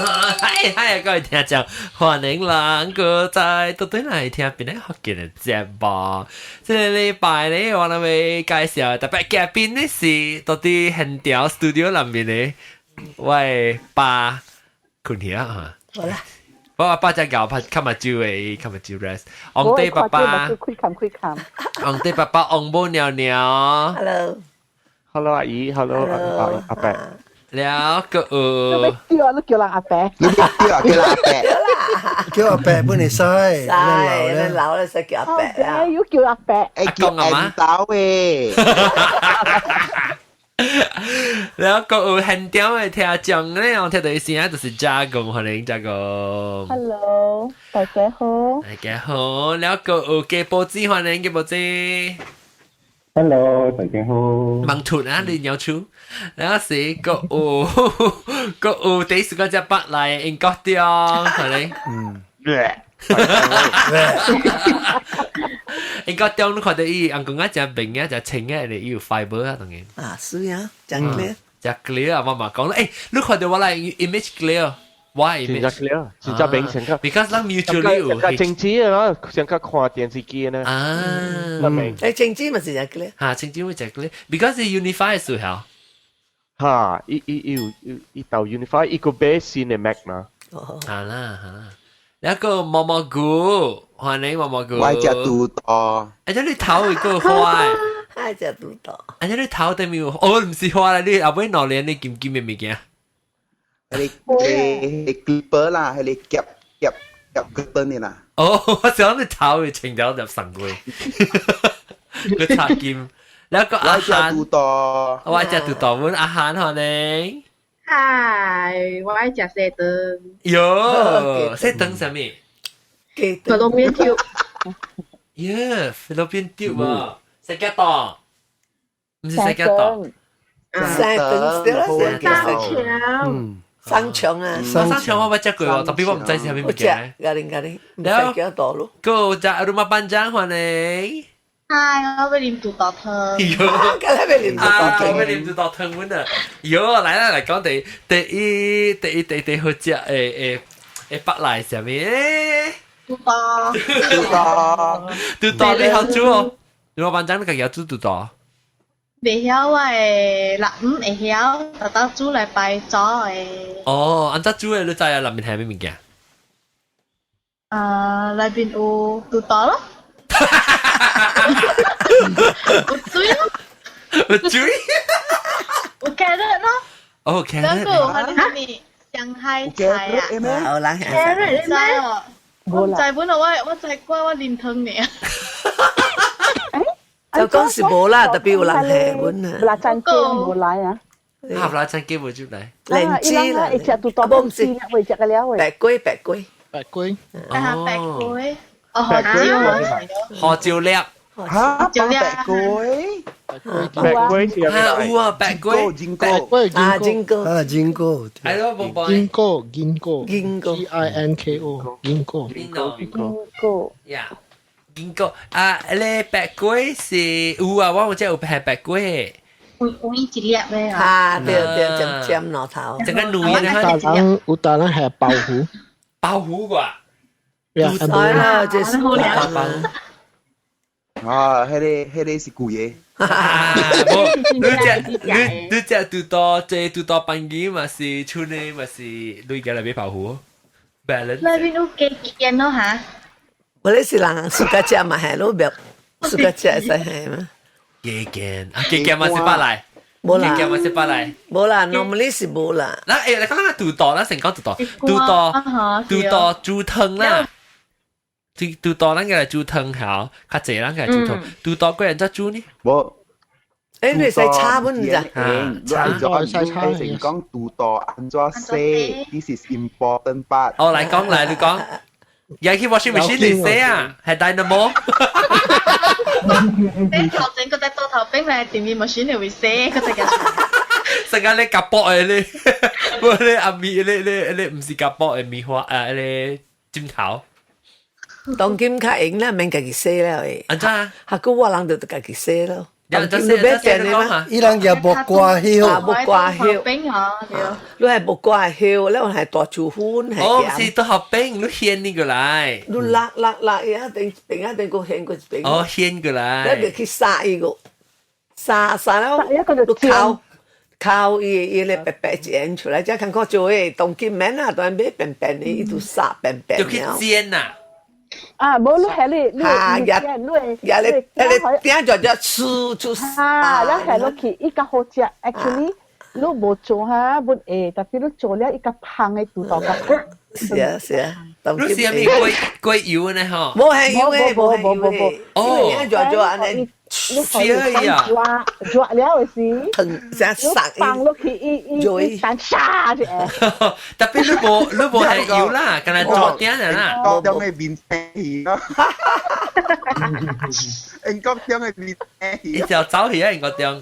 嗨嗨，各位聽眾，歡迎人閣再倒轉來聽檳城福建的節目。這個禮拜咧，我來欲介紹特別嘉賓的是到佇現場 studio 內面的我的爸坤兄啊。好啦。我阿爸只咬拍較目睭的，較目睭 rest。王弟爸爸，開冚開冚。王弟爸爸，王母娘娘。 Hello。 Hello 阿姨，Hello 阿阿伯。了個你叫啊，你叫人阿伯。你叫啊，叫人阿伯。叫阿伯本會使，使，你老了使叫阿伯啊。要叫阿伯。會叫阿豆的。了閣有現場的聽眾咧，我聽到伊聲就是嘉公，歡迎嘉公。 Hello，大家好。大家好，了閣有雞波子，歡迎雞波子。 Hello，大家好。盲兔啊，你鳥鼠，了是閣有閣有第四個隻北來英國中，歡迎。英國中你看到伊，翁公仔誠明啊，誠清啊，伊有 fiber 啊，當然。啊，是啊，誠 clear。誠 clear 啊，我嘛講啦，欸，你看到我來 image clear，我 image 真 clear，真正明顯。 Because 咱 mutually 有。較清楚啊，像較看電視機呢。啊。明。欸，清楚嘛是誠 clear。哈，清楚會誠 clear，because 是 unify 時候。哈，伊伊伊有伊鬥 unify，伊閣買新的 Mac 嘛。哦。好啦好啦。那個毛毛菇，歡迎毛毛菇。我愛食肚多。哎，這你頭會閣花？愛食肚多。哎，這你頭頂面有，哦，毋是花啦，你後尾兩年你金金的物件。彼个clipper 啦，彼个夾夾夾個燈的啦。哦，我想你頭會穿條入上過，閣插金。那個阿漢，肚多。我愛食肚多，阮阿漢歡迎。嗨，我愛食西腸。喲，西腸啥物？ Fallopian tube。耶，fallopian tube 啊，西結豆，毋是西結豆。西腸對啦，生腸。生腸啊，生腸我捌食過喎，特別我毋知是啥物物件。咖喱咖喱，毋知幾多咯。閣有食rumah panjang 歡迎。嗨，我欲啉肚多湯。喲，今日欲啉肚多湯，欲啉肚多湯阮啊。喲，來來來講第第一第一第第好食的的的北來啥物？肚多，肚多，肚多你曉煮哦？rumah panjang 你家己曉煮肚多？袂曉我的辣五會曉，特登煮來拜祖的。哦，按怎煮的你知啊？內面係啥物件？啊，內面有肚多咯。有水咯，有水，有 carrot 咯。哦，carrot。那個有彼啥物上海菜啊？有人 carrot 知哦。我毋知本來我我知我我啉湯爾。就講是無啦，特別有人下阮啊。辣醬雞無來啊？啊，辣醬雞無就來。蓮子啦，會食肚多，唔是會食個了喂。白龜白龜白龜。啊，白龜。哦，胡椒，胡椒粒，哈，白龜，白龜是啊，有啊，白龜，白龜，啊，金哥，啊，金哥，係咯，寶寶，金哥，金哥，金哥，G I N K O，金哥，金哥，金哥，呀，金哥，啊，你白龜是有啊，我有食有係白龜，有有一粒的啊，對對，尖尖兩頭，這個軟的，有大人有大人係鮑魚，鮑魚啩。係啦，這是好涼。啊，彼个彼个是貴的。無，你食你你食肚多，這肚多班機嘛是厝內嘛是你家來買鮑魚。balance。內面有雞肩咯哈。無你是人自家食嘛係，你袂自家食會使係嘛？雞肩啊，雞肩嘛是百來。無啦，雞肩嘛是百來。無啦，normally 是無啦。嗱，欸，你講下肚多啦，先講肚多，肚多，肚多煮湯啦。肚多咱個來煮湯好，較濟咱個來煮湯。肚多閣按怎煮呢？無，欸，你會使炒本咋？炒，炒，炒。先講肚多按怎洗？This is important part。哦，來講來，你講。入去 washing machine 嚟洗啊，係 dynamo。你頭前嗰隻多頭餅嚟，電面 machine 嚟會洗嗰隻嘅。成間你夾薄的你，無你阿米你你你毋是夾薄的米花啊，你枕頭。當今較閒啦，免家己洗了的。按怎啊？哈，閣我人就家己洗咯。有就是就是講啊，伊人也木瓜葉，啊木瓜葉，冰啊，對。你係木瓜葉，你係大樹粉係。哦，是都合冰，你掀呢個來。你辣辣辣，一定邊一定個掀過一邊。哦，掀過來。你別去殺伊個，殺殺了，你烤烤伊伊咧白白煎出來，才看看做誒，當今免啊，當買便便的，伊都殺便便就去煎啊。啊，無你係你你你你你你點就就吃出啊，你係落去伊較好食。Actually，你無做哈，無會，但是你做了伊較香的拄到較。是啊是啊，你是啥物過過油呢？吼？無係油的，無無無無。哦，就就按呢。是啊，熱熱了的時，藤成殺放落去，伊伊伊彈沙就。特別你無係油啦，敢若做點啦。國中的面青咯，英國中的面青。伊就走去啊，英國中。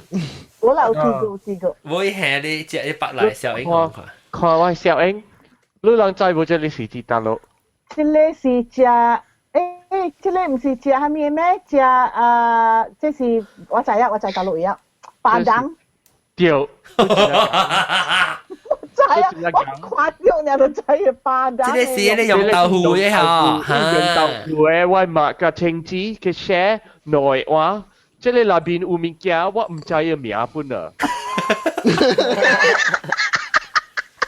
我老試過試過。我係你食一百來小英看。看我小英，你人知無？這裡是佇大陸。這個是食。欸，這個毋是食啥物咩？食啊，這是我知影，我知大陸嘢，巴掌。對。我知啊，我看到你就知係巴掌。這個是你用豆腐的吼，用豆腐的，我嘛佮親子去寫內話，這個內面有物件，我毋知伊名本啊。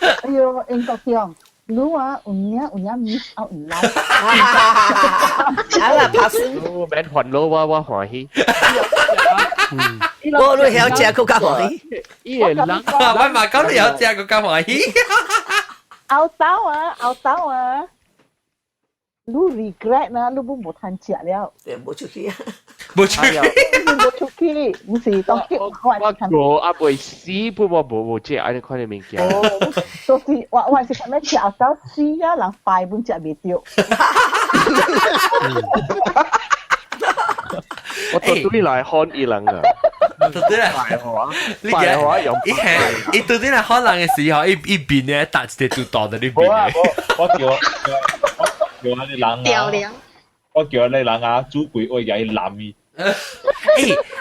哎喲，英國中。你啊，有影有影 miss out 唔來。啊啦，拍死！免煩惱，我歡喜。我你曉食閣較歡喜。伊會人，我嘛講你曉食閣較歡喜。後頭啊，後頭啊，你 regret 啊，你無無通食了。對，無出去啊。無出去，無出去，毋是當我我阿未死，不我無無食按呢款的物件。哦，就是我是啥物食後頭死啊，人快本食袂著。我到對來看伊人啊，到對來話，你話用，伊係伊到對來看人的時候，伊伊邊咧搭一個肚肚在裏邊。我叫我叫你人啊，我叫你人啊，煮鬼我也男伊。欸，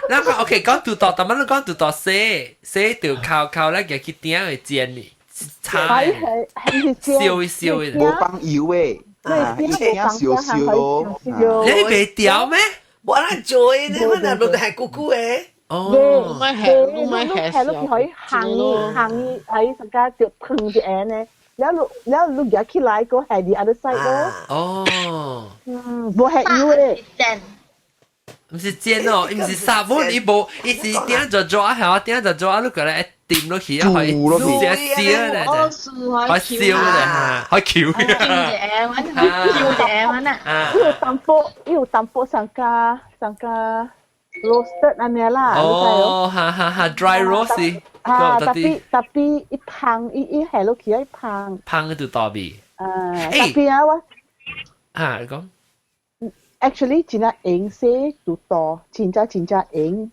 咱講 OK，講肚肚，但係你講肚肚洗洗就烤烤咧，去鼎會煎哩，炒，燒一燒。無放油的，啊，伊鼎燒燒。你袂掉咩？無咱做的，我若落係久久的。哦，買係，你買係，係你可以行行喺大家就騰一下呢。了你了你夾起來個係啲 other side 咯。哦。嗯，無係油的。毋是煎哦，伊毋是殺本，伊無，伊是鼎就抓係嘛，鼎就抓，你過來一掂落去啊，可以燒咧，可以燒咧，可以翹。燒一下，啊。伊有淡薄，伊有淡薄上加上加 roasted 按呢啦。哦，哈哈哈，dry roast。啊，特別特別一芳伊伊下落去一芳。芳就大味。啊，特別啊我。啊，你講。 Actually 真正用洗就多，真正真正用，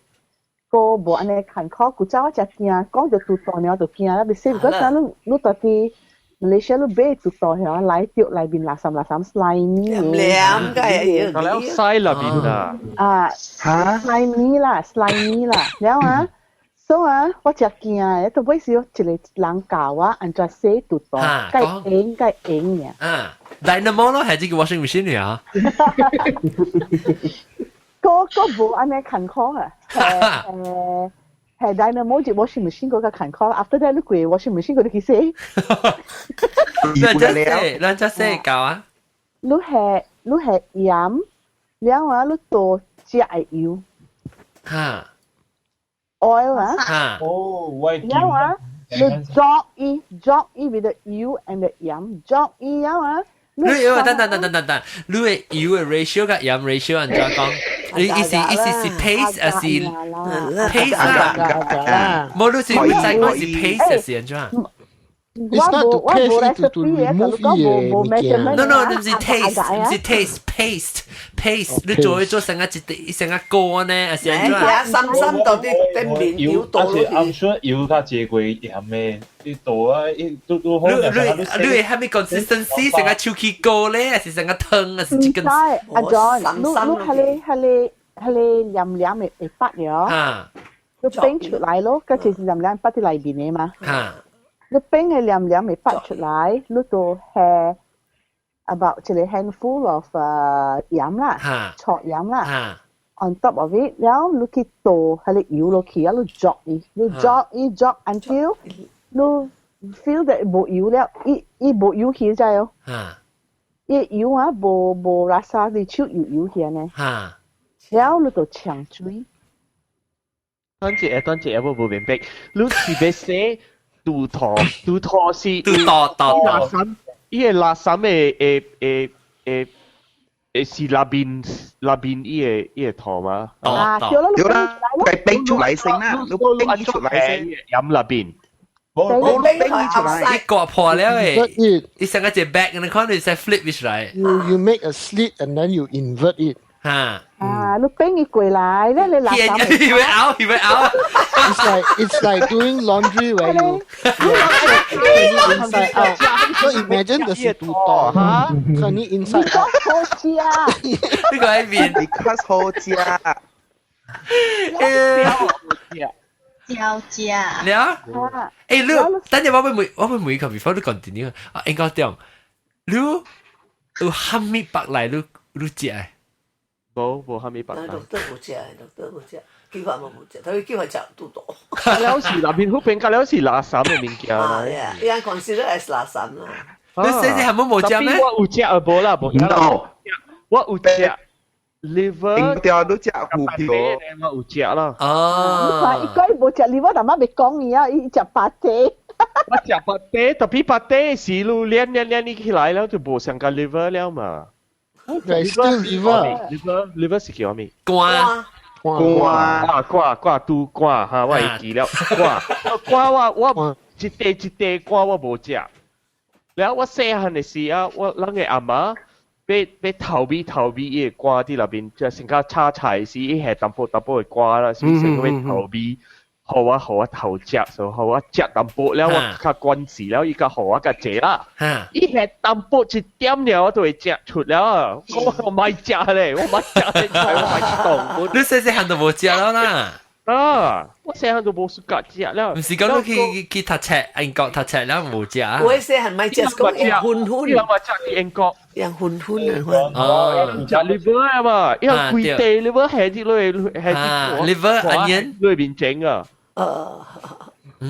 個無按呢艱苦。古早我誠驚，講著肚肚爾就驚啦，袂洗。如果啥你你到佇馬來西亞你買肚肚遐來著內面垃圾垃圾 slimy。黏個會用。了洗內面啊。啊，slimy 啦，slimy 啦，了啊，所以啊，我誠驚的，到尾時一個人教我按怎洗肚肚，該用該用爾。啊。Dynamo 咯，係這個 washing machine 啊。個個無按呢艱苦啊，係係 Dynamo 就 washing machine 嗰個艱苦，after that 你過 washing machine 嗰度去洗。咱只洗，咱只洗教啊。你係鹽，了啊，你倒食的油。哈。 oil 啊。哈。哦，我了啊，你 drop 伊 drop 伊 with the 油 and the 鹽，drop 伊了啊。你等等等等等等，你的油的 ratio 佮鹽 ratio 按怎講？你意思意思是 paste 還是 paste 啊？無你是你知講是 paste 還是按怎？ It's not to paste, it's to remove 伊的物件。 No no，你毋是 taste，毋是 taste paste paste，你做做成個一滴成個膏呢，還是按怎？深深到啲頂面油倒落去。而且暗說油較濟過鹽的，你倒啊，伊拄拄好。你你你會蝦米 consistency 成個手氣膏咧，還是成個湯，還是一根？阿 John，你你係你係你彼个黏黏的會拔了，你冰出來咯，嗰就是黏黏拔佇內面的嘛。你冰的黏黏會拔出來，你就下 about 一個 handful of 鹽啦，錯鹽啦。On top of it，然後你去倒彼个油落去，啊，你鑿伊，你鑿伊鑿 until 你 feel that 無油了，伊伊無油去知哦。伊油啊無無垃圾，你手有油去呢。然後你就搶水。等陣，等陣，我無明白，你是欲洗肚肚，肚肚是肚肚肚垃圾，伊个垃圾的的的的的是內面內面伊个伊个肚嗎？啊，對啦，對啦，佢冰出來先啦，你冰出來先，飲內面。冇冰出來，伊割破了誒，伊成個隻 bag，你看你使 flip 出來。 You make a slit and then you invert it. 嚇！啊，你冰伊過來，咧你垃圾。伊會拗，伊會拗。 It's like doing laundry where you turn it inside out. So imagine the 是肚肚，turn it inside out. 好食啊！呢個喺面，because 好食。焦食。了，誒你，等陣我會問，我會問個 before 你 continue 啊，應該點？你有蝦米白來你你食的？無無蝦米白來。都無食，都無食，計劃嘛無食，他計劃食肚肚。了是內面好變，了是垃圾的物件啦。伊人 consider as 垃圾啦。你細細係冇無食咩？我有食啊，無啦，無。 No，我有食 liver。掉都食虎皮。我有食啦。哦。你看，伊講伊無食 liver，但媽未講伊啊，伊食白茶。我食白茶，特別白茶是你練練練你起來了就無上個 liver 了嘛。 Right, still liver. Liver liver 是叫咩？肝。肝啊肝肝拄肝哈，我會記了。肝肝我我一塊一塊肝我無食。了我細漢的時啊，我咱的阿媽欲欲頭尾頭尾伊个肝佇內面，就先較炒菜時，伊下淡薄淡薄的肝啦，是不是先欲頭尾，予我予我頭食，所以予我食淡薄了，我較關事了，伊較予我較濟啦。伊下淡薄一點了，我就會食出了啊！我我莫食咧，我莫食咧，我莫動。你細細漢就無食了啦。啊！我細漢就無 suka 食了。毋是講你去去讀冊，英國讀冊了無食。我細漢莫食，講用粉粉。伊人嘛食佇英國。用粉粉啊！哦，食 liver 啊嘛，伊人規地 liver 下啲落下啲 liver onion 裏面整啊。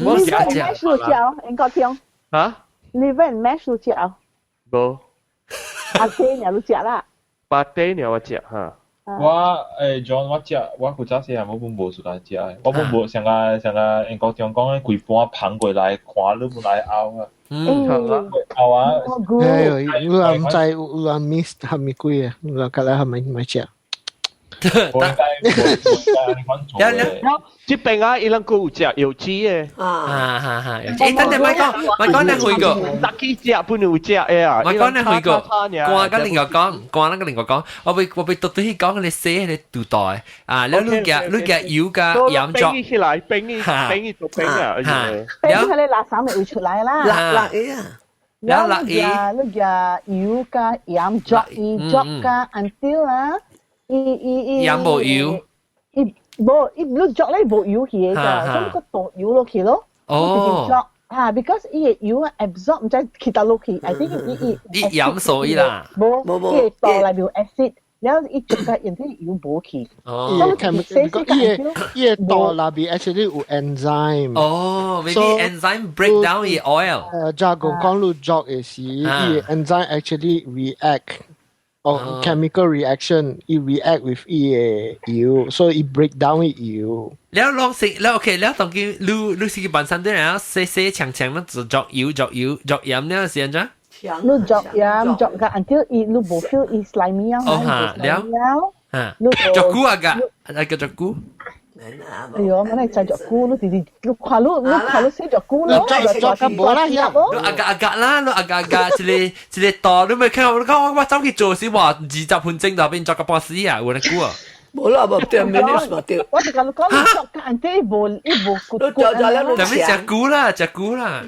我食食。mash 食英國聽。嚇？liver mash 食。無。阿姐你都食啦。白底你我食嚇。我誒 John 我食我古早時係我本無時間食的，我本無上個上個英國中講的規盤捧過來看你本來拗啊，拗啊！哎呦，有人毋知有人 miss 係咪鬼啊？有人較來係咪咪食？我應該無無了了，這邊啊，伊人閣有食藥雞的。啊哈哈，誒，等陣莫講，莫講你回個。逐去食本有食的啊。莫講你回個，關甲另外講，關咱個另外講，我欲我欲獨對去講你洗彼个肚肚啊，了你夾你夾油加鹽作。冰起來，冰起冰起做冰啊！冰彼个垃圾咪會出來啦。辣辣的啊。了辣伊，你夾油加鹽作伊作加 until 啊。伊伊伊鹽無油，伊無伊你作咧無油去的咋，所以個倒油落去咯。哦，作嚇，because 伊个油啊 absorb 毋知去倒落去，I think 伊伊伊鹽所以啦，無無伊個倒內面有 acid，然後伊作個用啲油無去。哦，伊個伊個倒內面 actually 有 enzyme。哦，maybe enzyme break down 伊 oil。 加工講你作的時，伊個 enzyme actually react。or chemical reaction, it react with 伊个油，所以 it break down 伊油。了攏食了 OK，了當佢你你是去辦餐廳啊，洗洗長長咁就作油作油作鹽了是按怎？你作鹽作個 until 伊你無 feel 伊 slimy 啊，哦哈，了，嚇，作久啊個，啊個作久。哎呦，我嚟製作菇，你直直你看你你看你寫作菇咯，作作無啦，你 agak agak 啦，你 agak agak 一个一个刀，你咪看我講我走去做時話20分鐘就變作個半死啊，有那久啊。無啦，無對，minutes 無對。我就共你講，你作個 until 伊無伊無骨骨。你做做了，你食菇啦，食菇啦。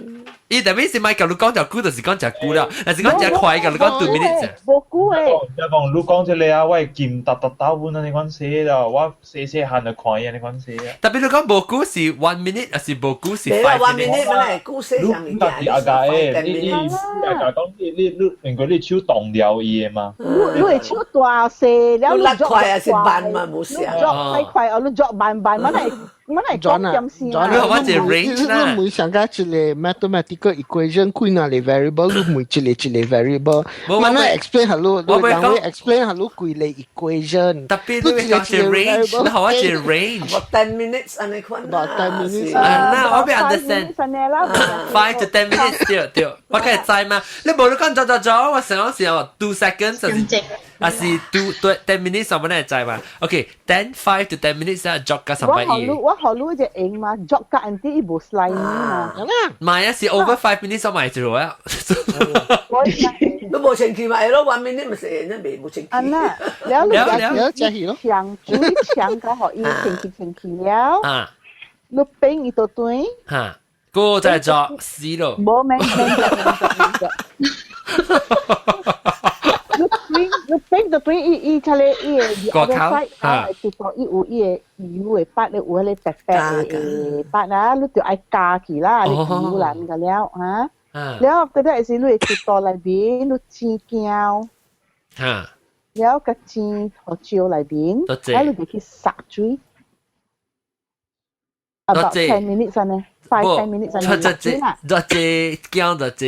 伊特別是咪共你講就久，就是講就久啦。但是講真快，共你講 2 minutes。無久誒。就講你講這個啊，我會金沓沓沓本按呢款寫啦，我細細漢就看伊按呢款寫啊。特別你講無久是 1 minute，還是無久是 five ，one minutes？ minute 本來久寫上你家己阿家誒，你阿家講你因為你手動了伊的嘛。你你會手大細，了你甩快還是慢嘛？無相。你作太快，哦，你作慢慢，我係我係講點先啊？你我一個 range 啦。你每上加一個 mathematical equation，幾若個 variable，你每一個一個 variable。我嚟 explain 下你，你人會 explain 下你幾個 equation。特別你會講一個 range，你學我一個 range。 10 minutes 按呢款。 About 10 minutes。啊，那我欲 understand。5 to 10 minutes 對對，我梗係知嘛。你無你講做做做，我成講時候 2 seconds 就是。還是 2 to 10 minutes 上本來知嘛？OK，10, 5 to 10 minutes 啊，jog 加三百我學你，我學你隻用嘛，jog 加人啲伊無 slimy 嘛。唔係啊，是 over 5 minutes 我咪做啊。你無清氣嘛？會咯，1 minute 咪是那未無清氣。啊那，了你了了強水強到予伊清氣清氣了。啊。你冰伊就對。嚇！個再做死咯。無免免免免。你冰你冰就對伊伊出嚟伊個個口啊，就講伊有伊個油的筆，有彼個白白的筆啊，你就愛加起啦，你油啦，個了嚇。了後嗰是你會肚肚內面，你煎薑，了佮煎胡椒內面，了你就去殺水。About 10 minutes 呢，5, 10 minutes 呢。這這這這薑就這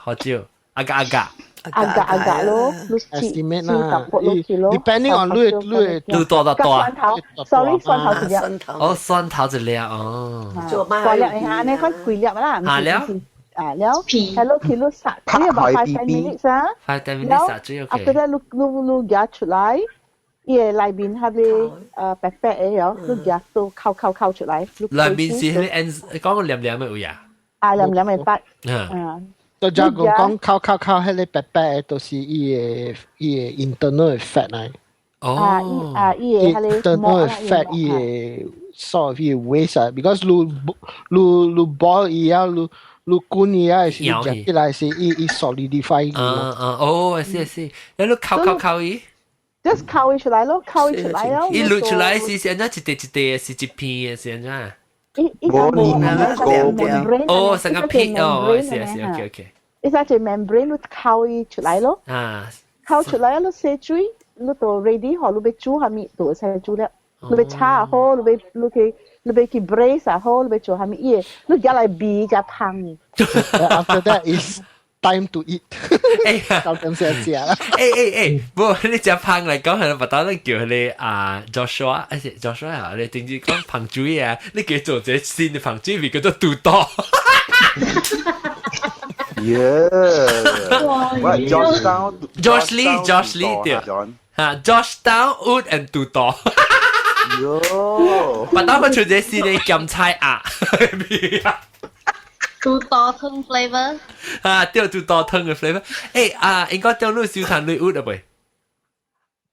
胡椒，阿加阿加。阿加阿加咯，你 estimate 啦，depending on 你你你多多多。蒜頭，sorry，蒜頭一粒。哦，蒜頭一粒哦。大粒下呢，看幾粒啦。下了。啊了，係咯，佢都殺，呢個 5, 10 minutes 啊。 5, 10 minutes 殺水 OK。 After that，你你你夾出來，伊個內面係個白白的喲，你夾都扣扣扣出來。內面是彼個 N 講個黏黏的位啊。啊，黏黏的白。啊。就就講講扣扣扣，彼個白白的都是伊個伊個 internal fat 來。哦。啊，伊個彼個 internal fat 伊個 sort of 伊個 waste 啊，because 你你你 boil 伊啊，你你滾伊啊，是食起來是伊伊 solidify。嗯嗯，哦，是是，然後扣扣扣伊。 just 扣伊出來咯，扣伊出來咯。伊滷出來是按怎一塊一塊，是一片的，是按怎？伊伊個哦，成個片哦，是是，OK OK。伊只隻 membrane 你扣伊出來咯。啊。扣出來，你洗水，你就 ready 好，你欲煮啥物就會使煮了。你欲炒好，你欲你去你欲去 braise 好，你欲做啥物伊，你夾來味才芳。 After that is time to eat。欸，到咁先食啦。欸欸欸，無你食芳來講，係不當你叫彼個啊 Joshua，還是 Joshua 啊？你頂次講芳水啊？你叫做一個新的芳水味叫做肚肚。 Yeah。喂，Josh Town。 Josh Lee，Josh Lee 對。嚇，Josh Town Wood and 肚肚。喲。不當我出這新的鹹菜鴨。肚肚湯 flavor。啊，對，肚肚湯的 flavor。欸啊，應該釣你收攤你有了未？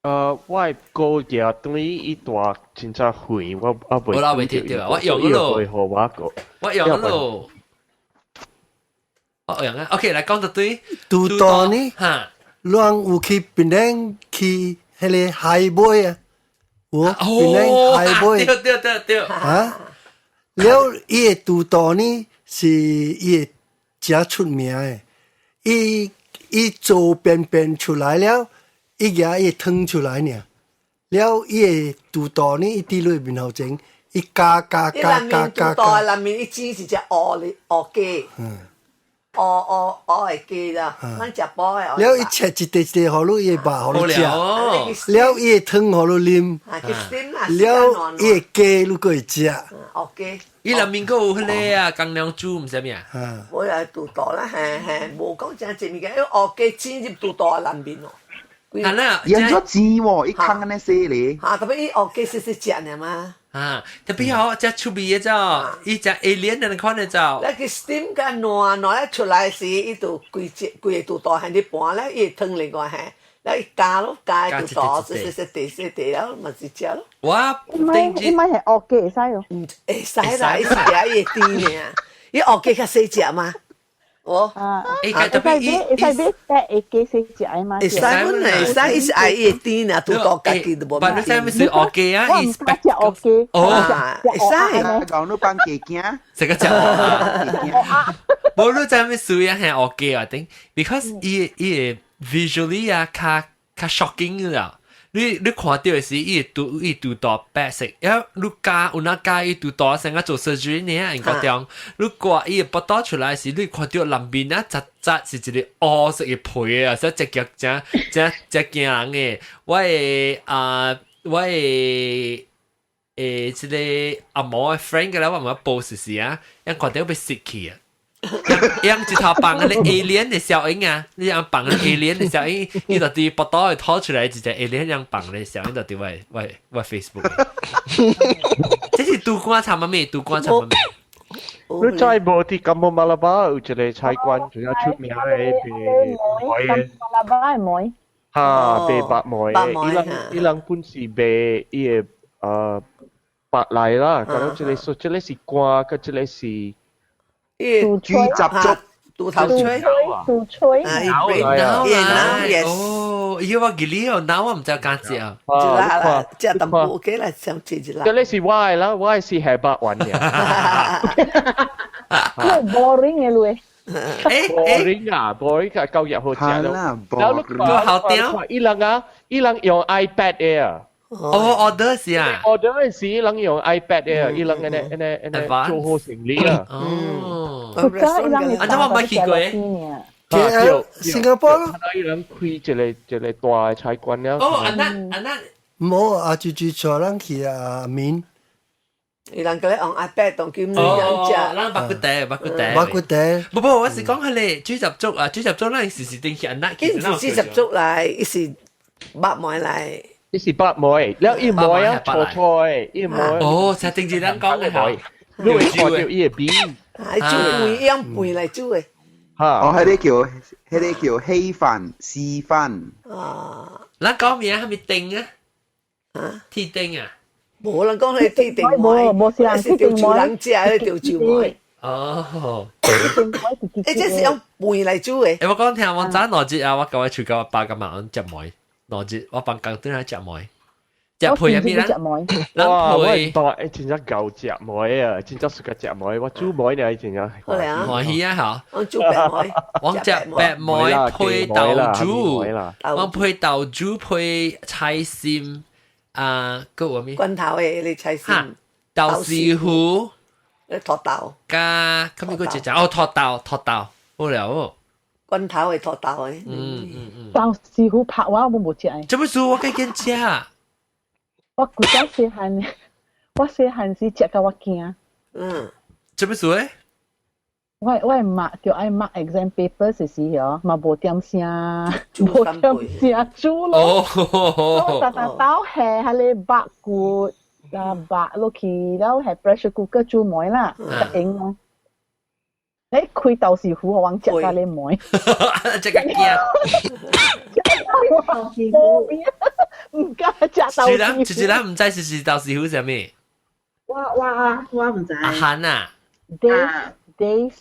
我的高額對伊大真正遠，我我未。我未聽到，我用咯。我個。我用咯。我用啊。OK，來講到對。肚肚呢？哈。攏有去檳城去彼個海尾啊？有檳城海尾。對對對對。啊？了，伊的肚肚呢？是伊會誠出名的，伊伊做便便出來了，伊舉伊湯出來爾，了伊的肚肚呢，伊佇落面頭前，伊加加加加加加。內面伊煎是隻鵝哩鵝雞，鵝鵝鵝的雞啦，咱食飽的。了伊切一塊一塊，予你伊的肉予你食，了伊的湯予你啉，了伊的雞你閣會食。鵝雞。伊內面閣有彼個啊，鋼梁豬毋是啥物啊？我也肚肚啦，嘿嘿，無講誠濟物件，因為鵝雞煎入肚肚內面哦。啊那，伊按怎煎喎？伊空按呢洗咧。嚇，特別伊鵝雞細細食爾嘛。啊，特別好，食出味的走，伊食 alien 的款的走。咱去 steam 甲爛爛出來時，伊就規隻規個肚肚喺咧盤咧，伊湯另外嘿，咱伊加咯，加肚肚細細細塊細塊了，嘛是食咯。我伊咪伊咪係鵝雞會使哦。唔會使啦，伊是食伊會甜爾，伊鵝雞較細隻嘛。哦，欸，特別伊會使買白會加細食的嘛？會使，阮會使，伊是愛伊會甜啊，拄到家己都無。但你知咩是烏雞啊？我毋敢食烏雞。哦，會使。講你放雞羹，這個食烏鴨。無你知咩事啊？係烏雞啊？頂，because 伊伊 visually 啊，較較 shocking 啦。你看到的是伊肚伊肚大白色，因為你加有那加伊肚大成個做 surgery 呢，英國中，你掛伊個腹肚出來時，你看到內面啊，雜雜是一個烏色的皮啊，所以隻腳真真真驚人的。我的啊，我的這個阿毛的 friend 個咧，我毋捌報時時啊，因看到欲死去啊！用一頭放嗰個 alien 的效應啊，你用放個 alien 的效應，伊就佇腹肚會拖出來一隻 alien 樣放的效應，就佇我我我 Facebook。這是杜觀差乜咩？杜觀差乜咩？你知無？佇金門馬拉巴有一個菜館，比較出名的賣糜的。馬拉巴的糜。哈，賣白糜的，伊人伊人本是賣伊个白來啦，咁樣這個說這個是肝，佮這個是。豬雜粥，肚頭吹，肚吹，啊，伊腦啦，哦，伊我記得哦，腦我毋知敢食。一啦啦，食淡薄 OK 啦，想食一啦。這個是我的啦，我的是下白雲嘅。你 boring 嘅你。 boring 啊，boring 啊，夠入好食咯。然後你看，好點。伊人啊，伊人用 iPad 的啊。哦，order 是啊。 order 時，伊人用 iPad 的，伊人按呢按呢按呢做好生理啊。哦。啊，這我沒去過。 KL 新加坡咯。伊人開一個一個大的菜館了。哦，按那按那。冇啊，就就帶人去啊，面。伊人佮你用 iPad 當今人食。咱肉骨茶，肉骨茶。肉骨茶。不不，我是講彼個豬雜粥啊，豬雜粥咱時時定去按那。伊毋是豬雜粥來，伊是肉糜來。伊是白糜，了伊糜啊，錯錯，伊糜。哦，才頂一人講的吼，你會看到伊的味。啊，伊煮飯，用飯來煮的。哈。哦，彼個叫彼個叫稀飯、稀飯。啊。咱講名係咪丁啊？啊？鐵丁啊？無人講彼鐵定糜，無是人是潮州人食的潮州糜。哦。欸，這是用飯來煮的。欸，我講聽我早兩日啊，我共我厝共我爸共媽食糜，兩日我放工轉來食糜，食配啥物咱？哇！我爸欸真正𠢕食糜啊，真正喜歡食糜，我煮糜呢真正。歡喜啊嚇！我煮白糜，我食白糜配豆煮，我配豆煮配菜心啊，閣有啥物？罐頭的彼個菜心。豆豉糊。土豆。加，後面閣一隻哦，土豆土豆，好了哦。罐頭的土豆的。豆豉糊拍我我無食的。這本書我該緊食。我古早細漢，我細漢時食到我驚。這本書咧？我我默就愛默 exam paper 時時哦，嘛無點聲，無點聲煮咯。我逐逐兜下彼個肉骨啊肉落去，然後下 pressure cooker 煮糜啦，較用咯。你開豆豉糊，我食到你糜。這個驚。毋敢食豆豉糊。一一人毋知是是豆豉糊啥物？我我我毋知。阿韓啊。 Days days。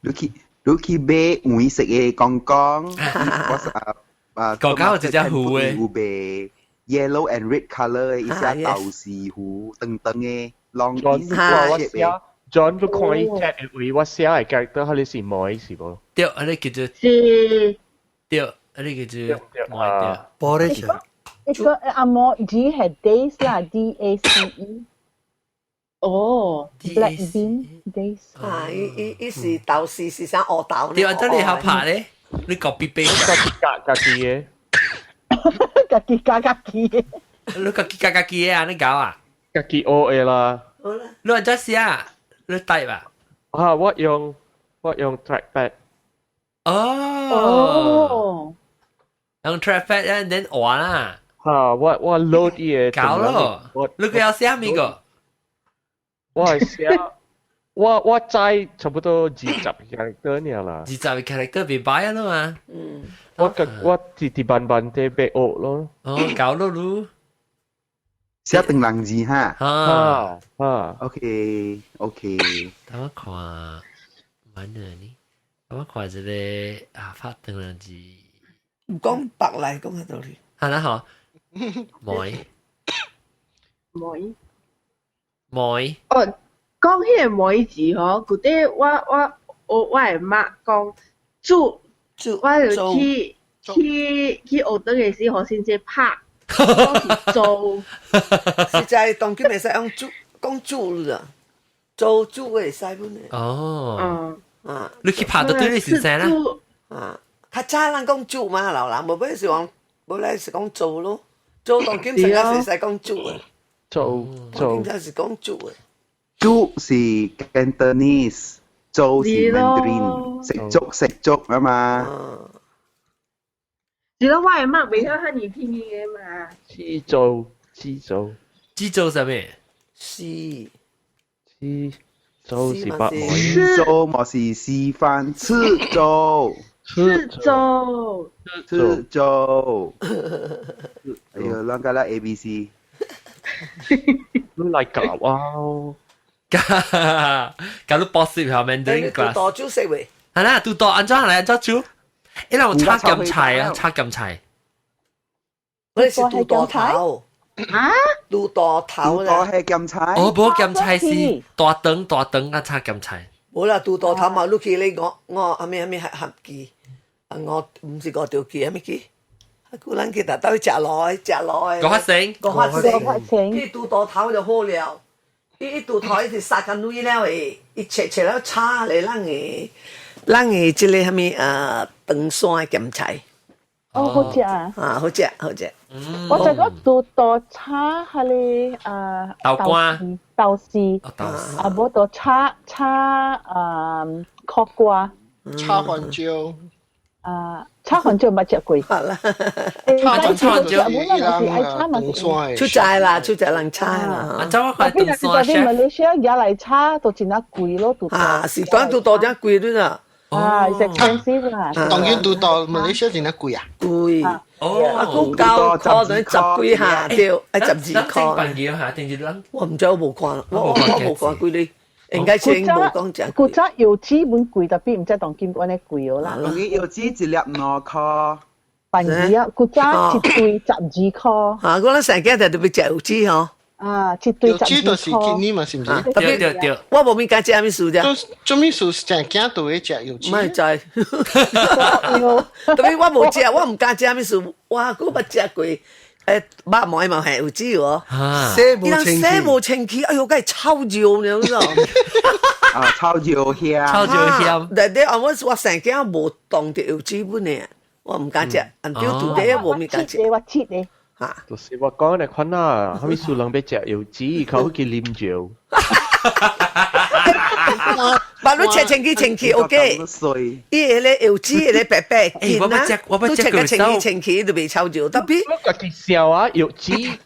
你去你去買黃色的公公，我是啊啊，公公有一隻糊的，有賣 yellow and red color 的，伊隻豆豉糊，長長的，long 我寫 John 你看伊 chat 的位，我寫的 character 彼個是糜是無？對，彼個叫做是。對，彼個叫做糜對。玻璃茶。一個阿毛 G 係 dace 啦，D A C E。哦，black bean dace。啊，伊伊伊是豆豉是啥烏豆？對啊，這你好拍咧，你 copy paste。家己加家己的。家己加家己的。你家己加家己的啊？你搞啊？家己學的啦。好啦。你按怎寫？你 type 啊？啊，我用我用 trackpad。哦。用 trackpad and then 換啦。哈，我我 load 伊個。搞咯。你個要寫物個？我係寫，我我知差不多二十 character 爾啦。二十個 character 袂歹啊嘛。我個我直直慢慢地欲學咯。哦，搞咯嚕。寫長人字哈。啊啊。 OK OK。等我看，慢呢？我看一個啊，拍斷兩字。唔講白嚟講下道理。係啦，嗬。梅。梅。梅。哦，講彼個梅字嗬，舊底我的媽講煮，我就去學堂的時，予先生拍，講是做。實在當今會使用煮，講煮啦，做煮會使本的。哦。啊，你去拍到對你先生啦。啊，較早人講煮嘛，老人無欲是講，無來是講做咯，做當今成日是使講煮的。做做。當今是講煮的。煮是 Cantonese，做是 Mandarin，食粥食粥啊嘛。是咯，我的媽袂曉遐爾拼音的嘛。煮做煮做。煮做啥物？是。煮做是白煮做莫是稀飯，吃粥。吃粥。吃粥。哎呦，啷個啦 A B C？你來教啊！教你博士下 Mandarin class。多煮食未？係啦，拄多按怎來按怎煮？因為我炒鹹菜啊，炒鹹菜。我是拄多頭。啊？拄多頭啦。係鹹菜。哦，無鹹菜是大腸大腸啊，炒鹹菜。無啦，拄多頭嘛，你去咧我我阿咩阿咩合記，啊我毋是五條記，阿咩記？啊，古人去達到去食落食落。五發成。五發成。去拄多頭就好了。伊拄頭伊是殺個女了的，伊切切了炒咧，咱的這個啥物啊，長山的鹹菜。哦，好食啊！啊，好食好食。我就講拄多炒彼个啊豆乾、豆豉，啊無就炒炒啊苦瓜、炒番椒。啊，炒番椒捌食過。好啦，炒番椒，愛炒嘛是。出在啦，出在人炒啦。啊，走我看長山特別馬來西亞也來炒都真啊貴咯，拄啊，是講拄多真貴對啦。啊，是 expensive 啦。當然拄到馬來西亞真啊貴啊。貴。哦。啊，古9塊等於10幾下對，愛12塊。半橋下定是咱？我毋知我無看，我無看幾哩。應該先無講誠貴。古早柚子本貴，特別毋知當今按呢貴哦啦。當今柚子一粒2塊。半二啊，古早一對12塊。啊，我咱生囝就特別食柚子吼。啊，一對12塊。柚子就是今年嘛，是毋是？對對對。我無物件食啥物事啫。做咩事成囝都會食柚子？莫知。特別我無食，我毋敢食啥物事，我閣捌食過。肉糜嘛係有籽喎，洗無清氣，洗無清氣，哎喲，該臭尿呢，你知道？啊，臭尿香，臭尿香。但係我生囝無當著柚子本的，我毋敢食，按照拄底無物敢食。我切的。嚇！就是我講的款啊，啥物事人欲食柚子，較好去啉酒。把你切清氣清氣，OK。伊個咧柚子個咧白白，我捌食，我捌食過。切清氣清氣都袂臭尿，特別。我家己想啊，柚子，你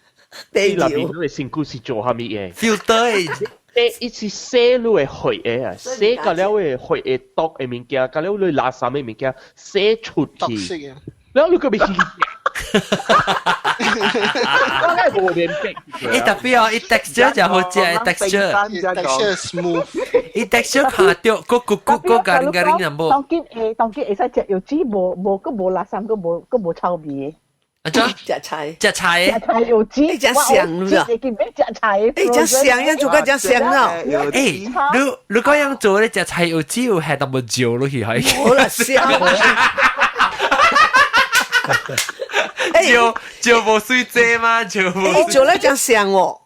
內面你的身軀是做啥物的？filter 的。伊是洗你的血液啊，洗到了的血液毒的物件，到了你垃圾的物件，洗出去。然後你閣欲去食。我該無面壁。伊特別哦，伊 texture 就好食，texture。 texture smooth。伊 texture 看著，閣骨骨閣ガリガリ若無。當今會當今會使食柚子，無無閣無垃圾，閣無閣無臭味。啊，怎？食菜。食菜。食菜柚子。你食香咯？你見咩食菜？你食香，樣做個食香咯。欸，你你講樣做咧，食菜柚子有下淡薄椒落去係。好啦，香。椒椒無水濟嗎？椒無。你做咧真香哦。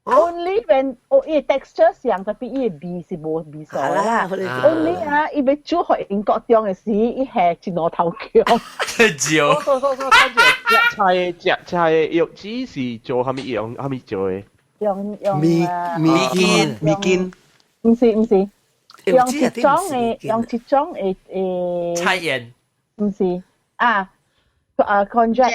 Only when 哦，伊 texture 像，特別伊味是無味素啦。Only 啊，伊欲煮予英國中的時，伊下一爐頭薑。椒。食菜食菜柚子是做啥物用？啥物做的？用用米米筋米筋。毋是毋是，用一種的用一種的菜鹽。毋是啊。啊，konjac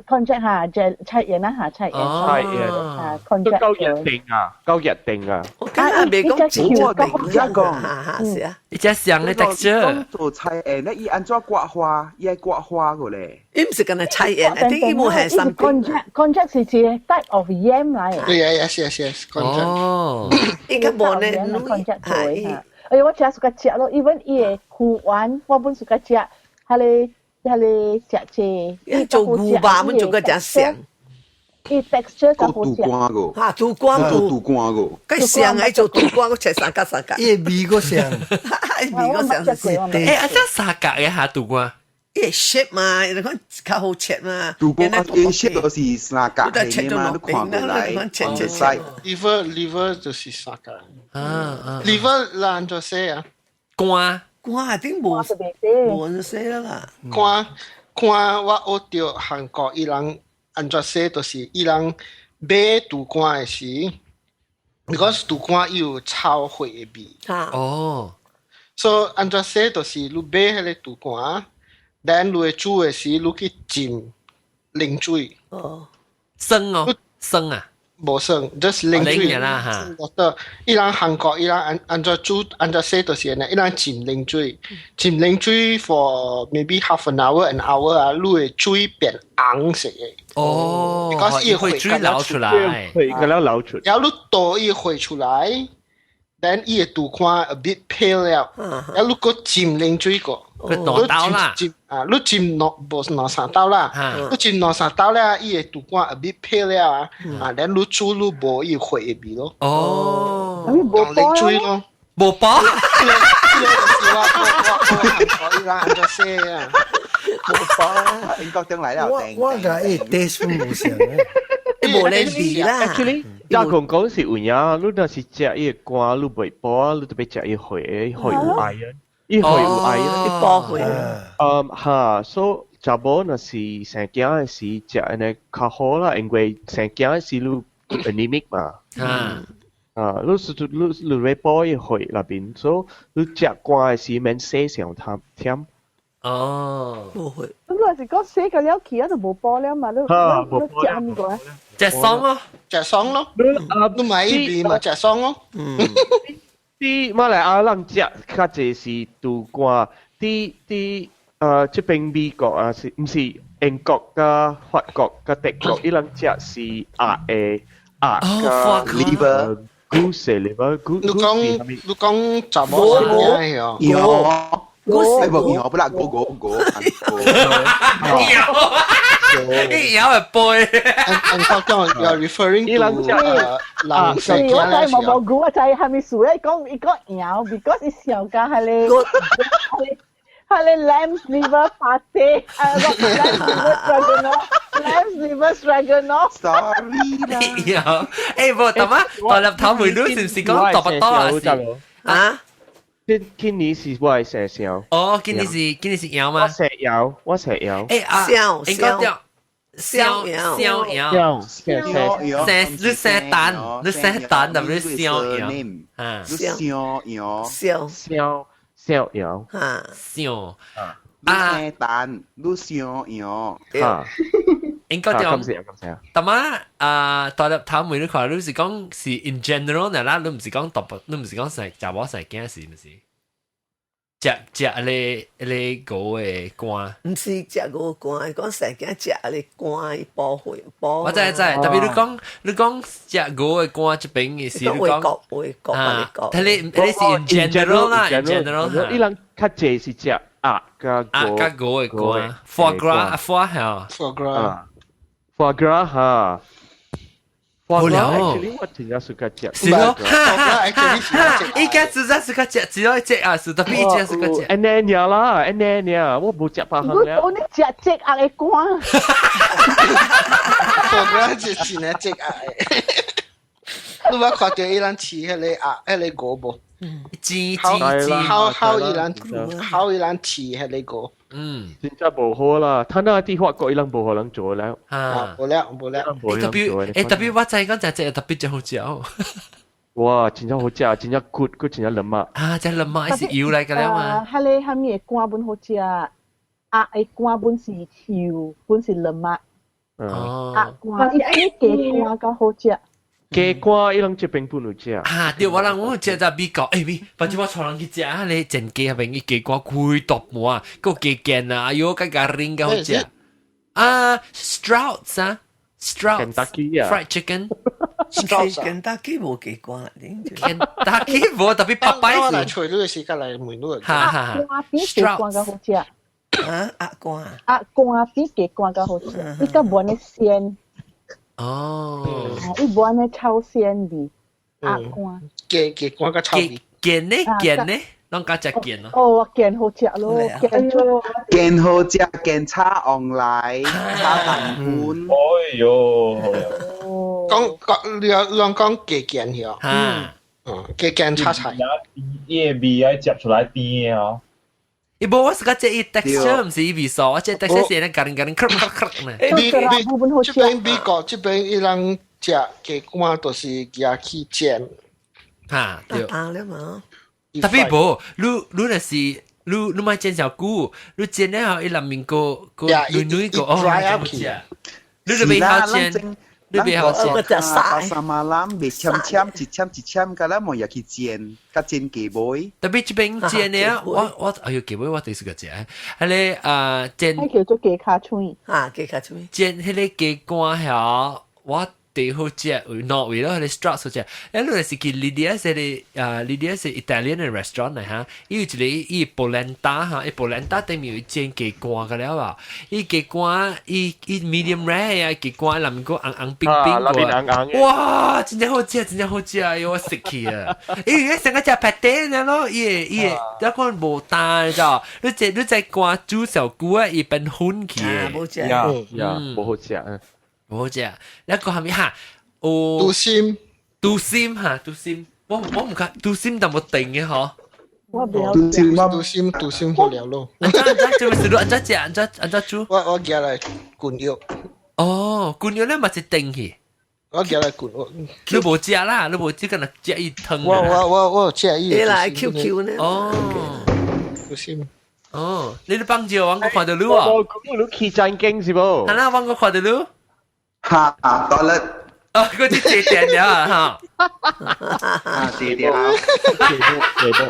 konjac 嚇，菜鹽啦嚇，菜鹽。菜鹽啊，konjac。夠熱定啊，夠熱定啊。我剛才未講我而家講，是啊。伊隻香的 texture。做菜鹽咧，伊按怎刮花？伊愛刮花個咧。伊毋是干焦菜鹽，一定伊無係三 konjac konjac 是一個 type of yam 來。對啊，yes yes yes，konjac。哦。伊較無呢， konjac 做嚇。哎，我食 suka 食咯，even 伊个魚丸我本 suka 食，彼個食這做牛肉本做個真香。伊 texture 較好食。肚肝個，嚇肚肝做肚肝個，佢上愛做肚肝，我切三角三角。伊味個上，味個上是。欸，啊，這三角嘅下肚肝。伊 shape 嘛，你看較好切嘛。肚肝伊 shape 都是三角嘅嘛，你看過來，切切切。 Liver 就是三角。啊啊。 Liver 咱就洗啊。肝肝頂無無人洗啦。肝肝我學著韓國伊人按怎洗，就是伊人買肚肝的時，because 肚肝伊有臭血的味。哦。所以按怎洗就是你買彼个肚肝，then 你會煮的時，你去浸冷水。哦。生哦，生啊。無生，just 冷水啦嚇。伊人韓國伊人按按怎煮按怎洗就是按呢，伊人浸冷水，浸冷水 for maybe half an hour an hour 啊，你會水變紅色的。哦， because 伊會水流出來，血個了流出。然後你倒伊血出來，then 伊會肚肝 a bit pale 了，然後你閣浸冷水個。佢兩兜啦，啊，你浸兩無兩三兜啦，你浸兩三兜了，伊會肚肝 a bit pale 了啊，啊，then 你煮你無伊血的味咯。哦，用冷水咯，無包。這個就是我伊人按怎洗啊？無包啊！英國轉來了，我我伊 taste 無像嘅，無咧味啦。 Actually，加講講是有影，你若是食伊个肝，你袂補，你特別食伊血，血有 iron。伊血有 iron，伊補血。嗯哈，所以查某若是生囝的時食按呢較好啦，因為生囝的時你 anemic 嘛。啊，你是你你會補伊血那邊，所以你食肝的時免洗上忝忝。哦，無血。咁若是講洗個了去啊，就無補了嘛，你你食啥物個？食爽咯，食爽咯。你買伊味嘛，食爽咯。嗯。佇馬來亞人食較濟是肚肝，佇佇這邊美國啊是毋是英國佮法國佮德國，伊人食是鴨的鴨佮 liver goose liver goose。你講你講查某生囝哦？羊，哎無羊不啦，狗狗狗。羊會背。按照講，you are referring to 人生我知無無估，我知係咪數咧？講伊講羊，because 伊上加係咧，係咧 lamb's liver pate，啊，lamb's liver stroganoff，lamb's liver stroganoff。 Sorry 啦。有，欸，無，大媽，大粒頭梅你是毋是講大巴刀啊？啊？今今年是我的生肖。哦，今年是羊嗎？我屬羊，我屬羊。欸啊，肖應該叫肖肖羊，肖生你生蛋，你生蛋，特別肖羊，啊，肖羊，肖肖肖羊，啊，肖啊，你生蛋，你肖羊，啊，應該叫。感謝感謝。大媽啊，大粒頭梅你看，你是講是 in general 呢啦，你毋是講特別，你毋是講成查某生囝是毋是？食食咧咧狗的肝，毋是食牛肝，講生囝食咧肝，伊補血補。我知知，特別你講食牛的肝這邊嘅是你講胃國啊，睇你你是 in general 啦，in general。伊人較濟是食鴨佮鴨佮牛的肝，foie gras foie 嚇，foie gras foie gras 哈。無聊我真正 suka 食。是咯，哈哈哈！伊家只只 suka 食，只要食啊，是特別伊只 suka 食。按呢爾啦，按呢爾，我無食別項了。我你食隻鴨的肝。 foie gras 是真正隻鴨的。你捌看著伊人飼彼個鴨，彼個牛無？煎煎煎，好好伊人好伊人飼彼個牛。真正無好啦，他那佇法國伊人無予人做了。啊，無了無了。欸，特別欸特別我知講食這特別真好食哦。哇，真正好食，真正骨骨真正軟啊。啊，這軟啊是油來個了嘛。彼個啥物的肝本好食，鴨的肝本是油，本是軟啊。哦。鴨肝，伊雞肝較好食。雞肝伊人這邊本有食。啊，對，我人我食在美國，欸咪，反正我帶人去食啊，咧前雞那邊伊雞肝規大盤啊，閣雞腱啊，哎喲，較加啉較好食。啊，Sprouts 啊，Sprouts Kentucky 啊，fried chicken。是 Kentucky 無雞肝啦， Kentucky 無 tapi 北擺我來揣你的時間來問你。哈哈。鴨肝比雞肝較好食。啊，鴨肝。鴨肝比雞肝較好食，伊較無按呢鮮。哦。伊無按呢臭鮮味。鴨肝。雞肝較臭味。健呢？健呢？攏較食健咯。哦，健好食咯，健健好食，健炒旺來，炒糖粉。哎喲！講講你攏講雞健曉。嚇。嗯，雞健炒菜。伊個味愛接出來甜的哦。伊無我是講這伊 texture 毋是伊味素，我這 texture 是咧咖喱咖喱咔咔咔呢。你你這邊美國這邊伊人食雞肝就是舉去煎。嚇，對。打了嘛。 tapi 無，你你若是你你莫煎小久，你煎了後伊內面閣閣軟軟個哦，你就袂曉煎，你袂曉煎。巴沙馬蘭袂纖纖，一纖一纖，甲咱無也去煎，甲煎雞尾。 tapi 這邊煎的我哎喲雞尾我第四個食，彼个啊煎。彼叫做雞跤腸。啊，雞跤腸。煎彼个雞肝遐，我。最好食，為挪為了彼个 Sprouts 好食。欸，你若是去 Lydia 這个啊，Lydia 是 Italian 的 restaurant 來哈，伊有一个伊 polenta 哈，伊 polenta 頂面有煎雞肝個了啊，伊雞肝伊伊 medium rare 啊，雞肝內面閣紅紅冰冰個，哇，真正好食，真正好食，哎喲，我食去啊！伊個成個食 pate 呢咯，伊個伊個，一看無焦，你知道？你這你在肝煮小久啊，伊變粉去的。無食，呀呀，無好食。無好食，一個係咪哈？哦，肚心，肚心哈，肚心，我我毋看肚心淡薄定嘅嗬。我不要肚心，肚心，肚心好了咯。按怎按怎做咩事？按怎食？按怎按怎煮？我我夾來滾藥。哦，滾藥咧嘛是定去。我夾來滾藥。你無食啦，你無食，干焦食伊湯。我我我我食伊。你來 QQ 呢？哦，肚心。哦，你咧放照，我閣看著你啊。我你去真經是無？係啦，我閣看著你。哈，到了。哦，嗰啲借電了啊，哈。啊，借電。借電。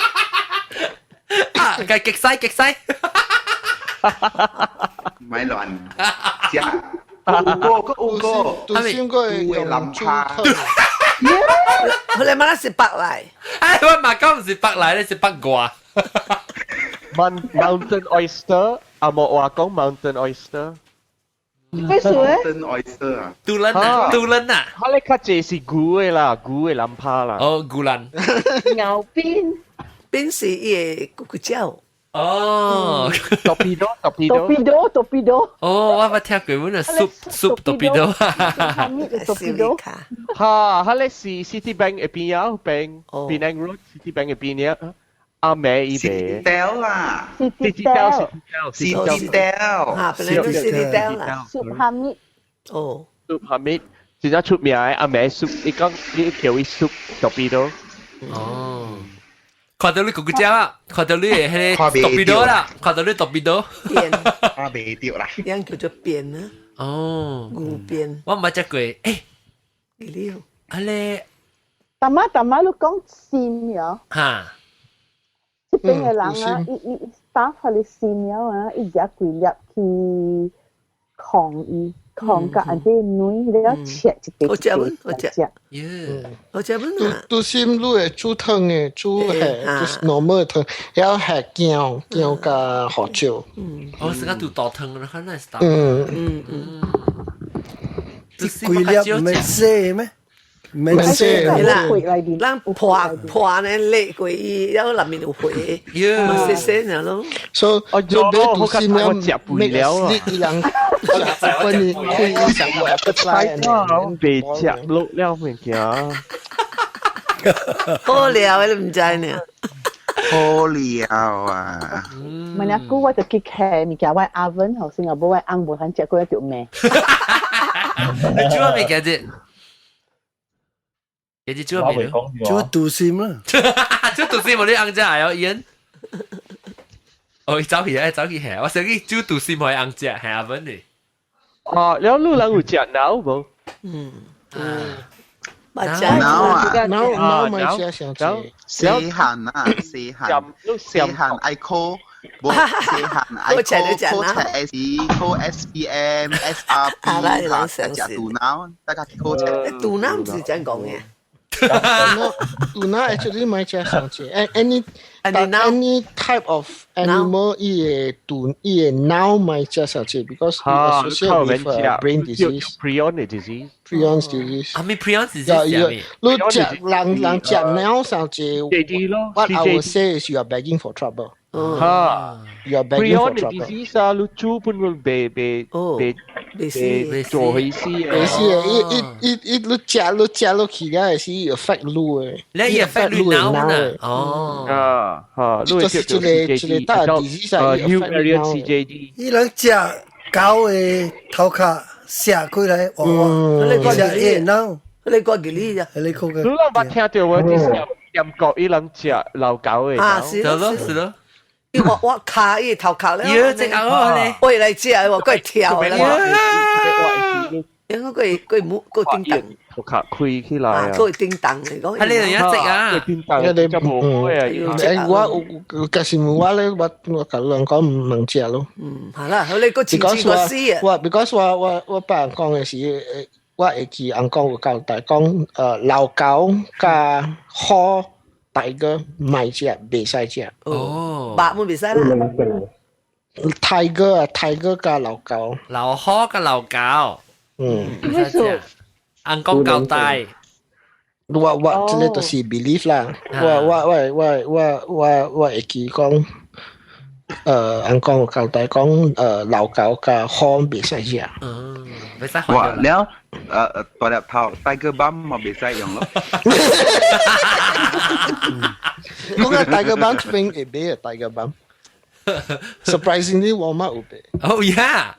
啊，計極西極西。咪亂。食。有個，有個。肚心個有林卡。佢哋乜是白來？哎，我嘛講毋是北來，你是北外。 Mountain oyster，阿莫話講 mountain oyster。咩事咧？ Mountain oyster 啊，杜倫啊，杜倫啊，佢咧較濟是牛的啦，牛的南帕啦。哦，牛欄。牛鞭，鞭是伊个骨骨椒。哦，torpedo torpedo torpedo torpedo。哦，我捌聽過，阮個 soup soup torpedo。 torpedo。哈，佢咧是 Citibank 嘅邊啊，邊 Penang Road Citibank 嘅邊啊。阿妹伊邊。 Citadel 啦，Citadel Citadel，啊，本來就 Citadel 啦。 Sup Hamid。哦，Sup Hamid 真正出名嘅阿妹 soup，伊講你叫伊 soup torpedo。哦。看到你咕咕隻啦，看到你的彼个 torpedo 啦，看到你 torpedo。鞭。看袂著啦。樣叫做鞭啊。哦。牛鞭。我毋捌食過，欸。你了。啊咧。大媽大媽，你講線了。哈。這邊的人啊，伊伊打發你線了啊，伊夾幾粒去控伊，控甲按這軟了切一塊好食本，好食。耶，好食本啊！肚心你會煮湯的，煮係就是 normal 湯，還係薑薑加胡椒。嗯，哦，是個煮大湯啦，可能是大。嗯嗯嗯。這幾粒毋免洗咩？免洗啦，咱破破呢裂過伊，然後內面有血，嘛洗洗爾咯。所以所以買肚心了，買了，伊人分你開伊上個 appetite，被食落了物件。好料你毋知呢？好料啊！問阿姑我就去騎物件，我 oven 頭先我無我翁無通食過一條命。你煮咩物件啫？你煮咩？煮肚心啦。煮肚心無你翁食啊？伊哦，伊走去啊，走去下，我想去煮肚心予翁食，係阿文哩。哦，了你人有食腦無？嗯。嗯。腦啊，腦腦咪食上濟。細漢啊，細漢，細漢愛烤無細漢愛考考冊時考 SPM、SRP 嚇，食肚腦，大家去考冊。肚腦唔是這樣講嘅。肚腦 actually 咪食上次，any type of animal 伊個肚伊個腦咪食上次，because associated with brain disease。 Prion disease。 Prion disease。啊，咩 prion disease 係咩？你食人人食腦上次，what I would say is you are begging for trouble。嚇，you are begging for Prion trouble。 disease 啊，你豬本會被被被被做起死啊！被死啊！伊伊伊伊，你食你食落去了，是 affect 你的。你 affect 你腦啊？哦，啊嚇，你就是這個這個大 disease 啊，new variant CJD。伊人食狗的頭殼卸開來，哇哇，食伊的腦。你講幾哩咋？你講你攏捌聽到我啲點國伊人食老狗的啊，是咯是咯。我我卡伊頭殼咧，喲，這個咧，我來食，我過跳啦。應該佢佢冇佢叮當，頭殼開起來啊！佢叮當嚟講，係你人一隻啊！叮當，你就無會啊！誒，我其實我咧，我我甲人講毋能食咯。嗯，係啦，你個前前個死啊！我 because 我我我別人講的是，我會記翁講有交代講，老狗佮虎大哥莫食，袂使食。哦，白冇袂使啦。 Tiger 啊，tiger 佮老狗。老虎佮老狗。嗯。袂使食。翁講交代。我我這個就是 belief 啦。我我我我我我我會記講，翁講有交代講，老狗佮虎袂使食。嗯，袂使。哇，了，大粒頭 Tiger Balm 嘛袂使用咯。講個 Tiger Balm 這邊會買啊，Tiger Balm。Surprisingly，我媽有買。 Oh yeah。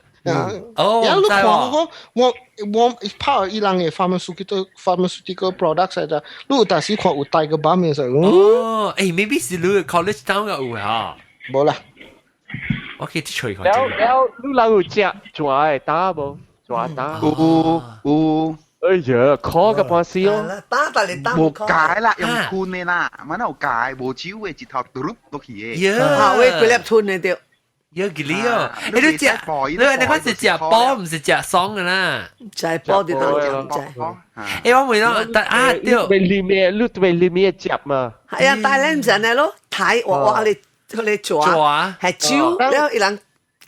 哦，你看我我我拍伊人的 pharmaceutical pharmaceutical products 來的，你有當時看有 Tiger Balm 的時候，哦，誒，maybe 是你 college town 嘅有嚇。無啦。我可以吹看。了了，你人有食蛇的膽無？蛇膽。有有。哎呀，苦個半死咯！打但係打無解啦，用吞的啦，嘛哪有解？無酒的一頭嘟落去的。啊，喂，幾粒吞的對。有幾粒哦？你都食，你你講是食飽，毋是食爽的啦。食飽就當食，食。欸，我問咯，但啊對。未裡面，你未裡面食嘛？係啊，大咧毋是按呢咯，睇我我你你抓，係酒，了伊人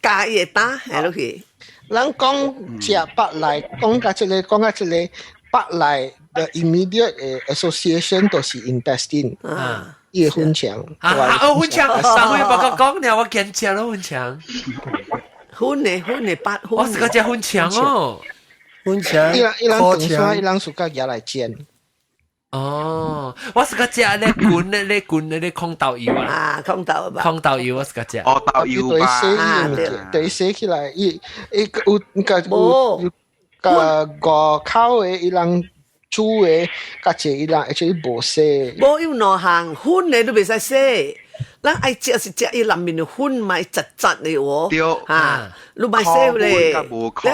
加伊個膽下落去。人講食腹內，講甲這個，講甲這個腹內的 immediate association 都是 intestine，伊個粉腸。啊，哦，粉腸，上回報告講了，我驚食咯粉腸。粉的粉的八我是個食粉腸哦，粉腸。伊人伊人長沙，伊人 suka 舉來煎。哦，我是個食咧滾咧咧滾咧咧空豆油啊！啊，空豆吧。空豆油我是個食。哦，豆油吧。對洗起來，伊伊有個有個外口的伊人煮的，較濟伊人 actually 無洗。無有兩項粉的都袂使洗，咱愛食是食伊內面的粉嘛，窒窒的喎。對。啊，你莫洗咧，了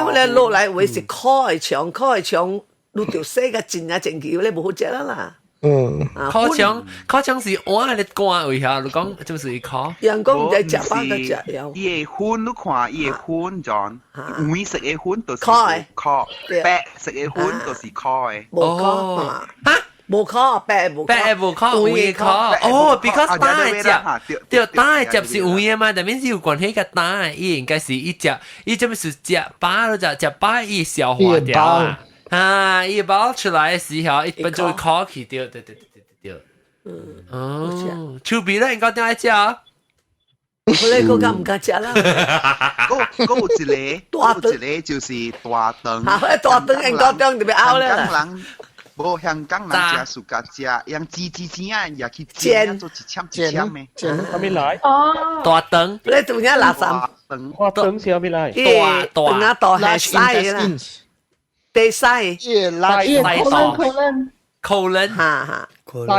後咧落來話是苦的腸，苦的腸。你就洗個淨啊淨去，你無好食啦啦。嗯，烤腸烤腸是碗咧乾位下，你講就是伊烤。人講毋知食飽就食了。伊的粉你看，伊的粉就黃色的粉就是苦，白色的粉就是苦的。無苦哈？無苦，白無白無苦，黃的苦。哦，because 膽的食，對，膽的食是黃的嘛，但面是有關係個膽，伊應該是伊食，伊這麼是食飽了食食飽，伊消化掉啊。啊！伊包出來的時候，一般就會烤起，對對對對對對。嗯。哦，手臂咧應該點愛食？我咧個敢毋敢食啦？嗰嗰有一個，有一個就是大腸。啊，大腸應該中就欲拗咧。香港人無香港人食 suka 食，用煎煎煎啊，也去煎做一簽一簽的。煎啥物來？哦。大腸。你做啥垃圾？大腸是啥物來？大大大係細啦。地西，伊西道， colon，哈哈，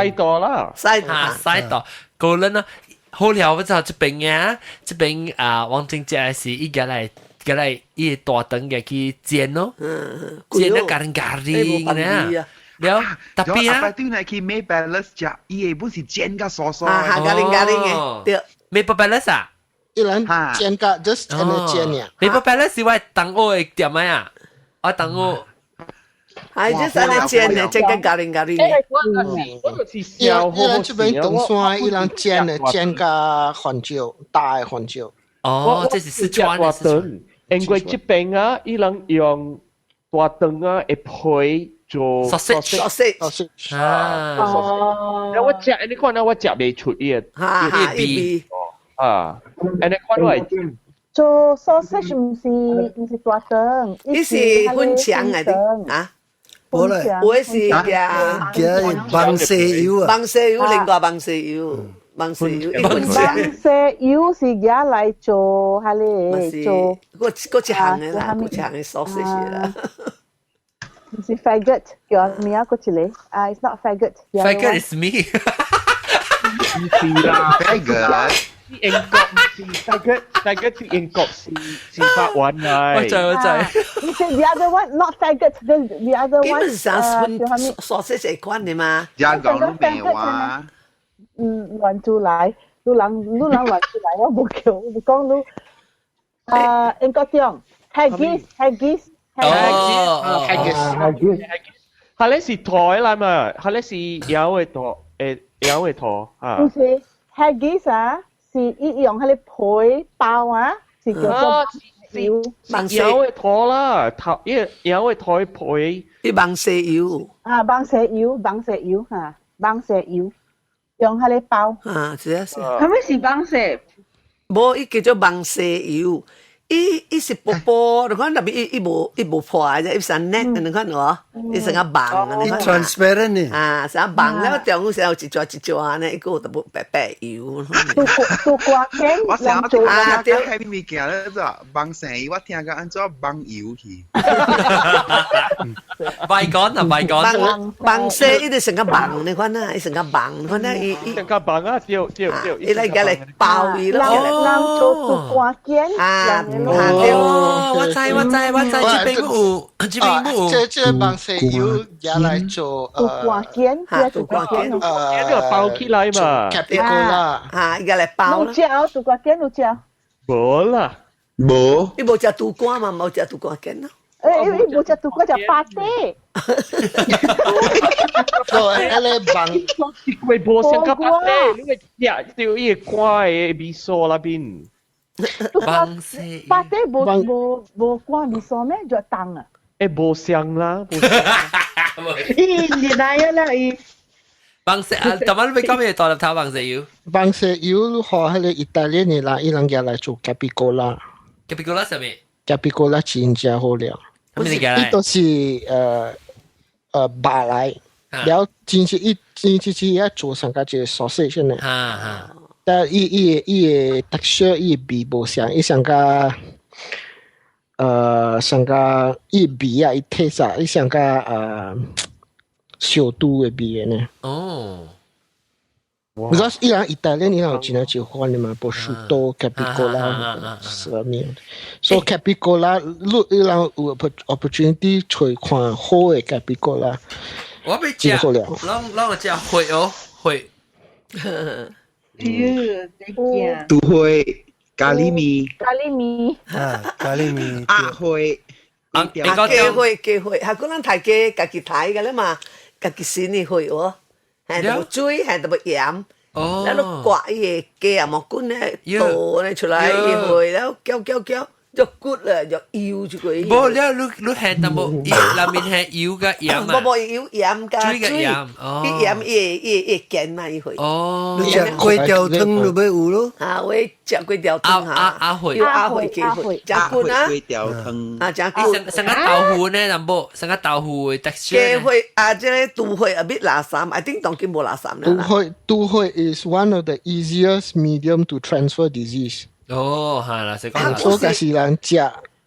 西道啦，西哈西道，colon 啊，好了，我知道這邊啊，這邊啊，王晶食是伊個來個來伊大腸嘅去煎咯，煎得咖喱咖喱呢，了特別啊，對來去買 balance 食，伊個本是煎甲酥酥，啊，咖喱咖喱嘅，對，買不 balance 啊？伊人煎甲 just 按呢煎爾。 Paper Palace 是我同學的店啊，我同學。係就是按呢煎的，煎個咖喱咖喱。我就是伊人這邊唐山，伊人煎的煎甲番椒，大的番椒。哦，這是四川的。因為這邊啊，伊人用大腸啊，會皮做 sausage sausage 啊。哦。我食，你看啊，我食袂出伊個伊味啊，你看我做 sausage 毋是大腸，伊是粉腸來的啊。無啦，有的是加加網西油啊，網西油另外網西油，網西油，網西油是加來做，哈咧做，嗰一項的啦，嗰一項的 sausage 啦。毋是 faggot，叫咩啊？嗰一個啊，it's not faggot。 Faggot is me。唔是啦，faggot。英國唔是 faggot，faggot 是英國是法文嚟。我知我知。你說 the other one not faggot，the other one。基本上分 sausage 款的嘛。人講都未話。嗯，亂出來，你人亂出來，我無叫，我講你。啊，英國中，haggis，haggis。哦，haggis，haggis，係咧是台啦嘛，係咧是有嘅台，有嘅台啊。唔是 haggis 啊。是伊用彼個皮包啊，是叫做油，有的塗啦，頭伊有的塗皮，伊網西油。啊，網西油，網西油哈，網西油，用彼個包。啊，是啊是。啥物是網西？無，伊叫做網西油。伊是薄薄，你看特別伊無破嘅，伊成 net，你看無？伊成個網，你看。 transparent 呢？啊，成個網，了中有時候一撮一撮安呢，伊閣有淡薄白白油。做瓜羹，我成日聽啊，對，彼物件咧做網生，我聽講按怎網油去。白講啊，白講。網生伊就成個網，你看啊，伊成個網，你看啊，伊成個網啊，對對對，伊來來包伊咯。人做瓜羹啊。哦，我知我知我知，這邊有，這邊有。這網西油也來做瓜羹，做瓜羹，這個包起來嘛，capicola，啊，伊個來包。有食哦，做瓜羹有食。無啦，無。伊無食杜瓜嘛，無食杜瓜羹咯。伊無食杜瓜，食巴蒂。對，彼個網，伊無像個巴蒂，你個食到伊個瓜的味素那邊。網西巴蒂無瓜味素咩？就凍啊！無相啦，伊你來啊啦伊。網西啊，頭晚你講咩？大粒頭網西油。網西油，予彼個意大利的人，伊人舉來做 capicola。 capicola 啥物？capicola 真正好料。伊都是肉來，了真是伊真是是愛做成個一個 sausage 呢。但伊個 texture 伊個味無相，伊上較上較伊味啊，伊 taste 啊，伊上較燒豬的味的呢。哦。 Because 伊人意大利伊人有真正少款的嘛，prosciutto、capicola 啥物。所以 capicola，你伊人有 opportunity 揣看好的 capicola。我欲食，攏攏食血哦，血。豬血、咖喱麵、咖喱麵啊，咖喱麵、鴨血、啊，雞血、雞血，係講咱大家家己刣個啦嘛，家己生的血喎，係淡薄水，係淡薄鹽，然後刮伊個雞啊毛骨咧，倒咧出來，伊血，然後攪攪攪。就骨啦，就油就個。無，你係淡薄，伊內面係油佮鹽啊。無無油鹽佮水佮鹽，哦。伊鹽伊會鹹嘛，伊會。哦。你食粿條湯就欲有咯。啊，我食粿條湯哈。鴨血。有鴨血雞血，食骨啊。粿條湯。啊，食骨。上個豆腐呢，淡薄，上個豆腐的 texture。雞血啊，這個豬血啊，比垃圾，I think 當今無垃圾啦。豬血 is one of the easiest medium to transfer disease。哦，係啦，是講。所以假是人食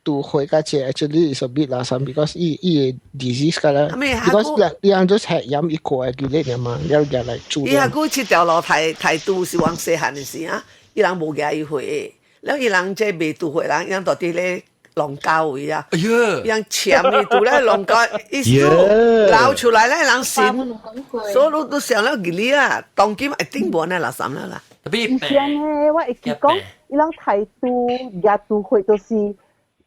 豬血甲食，actually is a bit 垃圾，because 伊個 disease 㗎啦。because 人人就食鹽一 coagulate 嘛，了入來煮。伊下久這條路刣刣豬是往細漢的時啊，伊人無舉伊血，了伊人這賣豬血人，伊人到佇咧龍溝位啊，哎呀，伊人潛伊拄咧龍溝，一流出來咧人神，所以你都想了吉利啊，當今一定無呢垃圾啦啦。特別以前咧，我會記講，伊人態度舉毒血都是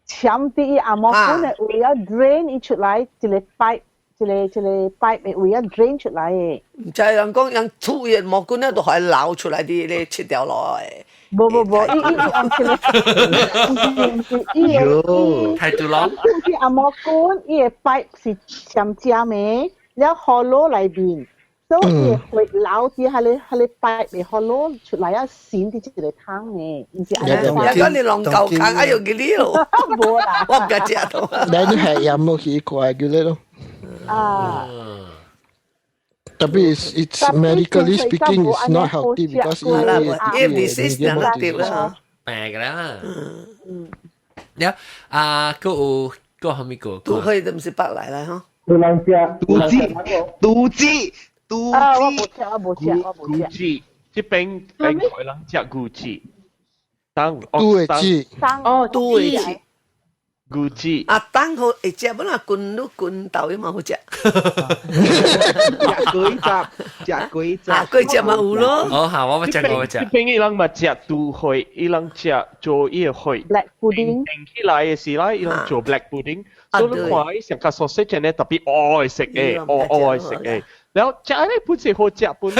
攕佇伊紅毛管的位啊，drain 伊出來一個 pipe，一個一個 pipe 的位啊 drain 出來的。毋知人講人吐的毛管咧都可以流出來啲咧切掉落來。無無無，伊伊伊按一個，毋是毋是，伊的伊態度咯。伊紅毛管，伊的 pipe 是尖尖的，了 hollow 內面，所以伊會流佇彼個彼個 pipe 的 hollow 出來啊，滲佇這個湯的，毋是按呢。一講你浪夠坑，哎呦，幾呢咯？無啦，我毋敢食到。你係飲落去 coagulate 咯。啊。特別 it's medically speaking it's not healthy because 伊 disease 人對啦。病㗎啦。嗯。了啊，閣有閣有啥物個？毒血就毋是白來啦，嗬。有人食毒子，毒子，毒子。啊，我無食，我無食，我無食。牛子，這邊邊台人食牛子，當豬的子，哦，豬的子。牛子。啊，當好會食，本來滾滷滾豆伊嘛好食。食幾隻，食幾隻。啊，幾隻嘛有咯。哦，好，我冇食過，我食。這邊伊人嘛食豬血，伊人食做伊個血。 Black pudding。定起來的時咧，伊人做 black pudding，所以你看伊上較 sausage 呢特別愛食的，愛愛食的。然後食呢本是好食本。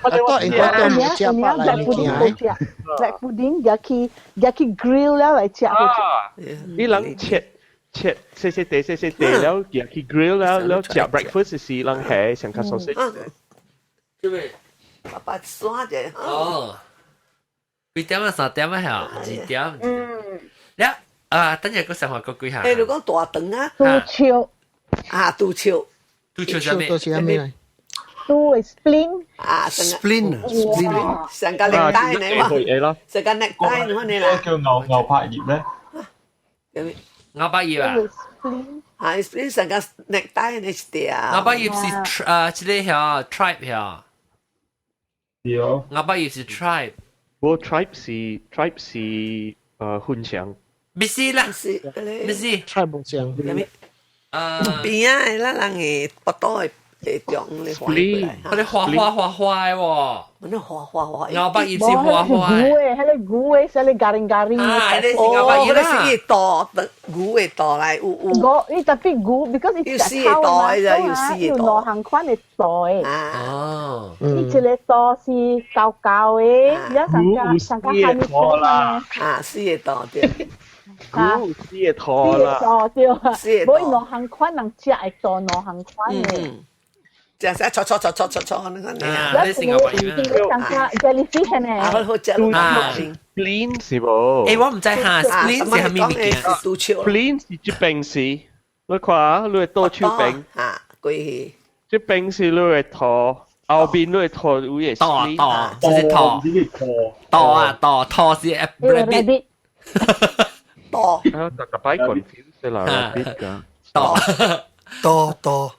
我都應該都冇食白來物件。 Black pudding 入去入去 grill 了來食。啊！伊人切切細細地細細地，了入去 grill 了，了食 breakfast 時人係上較 sausage。對未？爸爸刷者。哦。幾點啊？3點啊？嚇？2點。嗯。了啊！等陣個生活過幾下。誒，你講大腸啊？肚笑。啊，肚笑。肚笑啥物？肚笑咩嚟？肚係 spleen。啊，spleen，spleen。成個領帶呢嘛？成個領帶你啦。叫牛牛柏葉咧？牛柏葉啊？啊，spleen 成個領帶你是啲啊。牛柏葉是啊，這個嚇 tripe 嚇。對。牛柏葉是 tripe。我 tripe 是 tripe 是粉腸。唔是啦，唔是。 tripe 無像。邊啊，咱人嘅腹肚的的中咧畫過來，嗰啲花花花花的喎，嗰啲花花花，牛柏葉是花花的，牛的，彼個牛的，是咧 garing garing 啊，彼個是牛柏葉啦，哦，是伊肚牛的肚來，有有。牛，伊特別牛，because 伊有四個肚的，有四個有兩項款的肚的。哦，伊一個肚是厚厚的，了上加上加哈密瓜啦，啊，四個肚對。牛四個肚啦，對啊，無伊兩項款人食會肚兩項款的。食食搓搓搓搓搓搓，你看你啊，你是牛柏葉啊。上加 jellyfish 呢？啊，好好食啊，spleen 是無？欸，我毋知哈，spleen 是啥物物件？spleen 是這邊是，你看，你的左手邊，啊，過去，這邊是你的肚，後邊你的肚有個肚肚，這是肚，肚啊肚，肚是 rabbit，肚。啊，特特擺 confuse 啦，rabbit 㗎，肚，肚肚。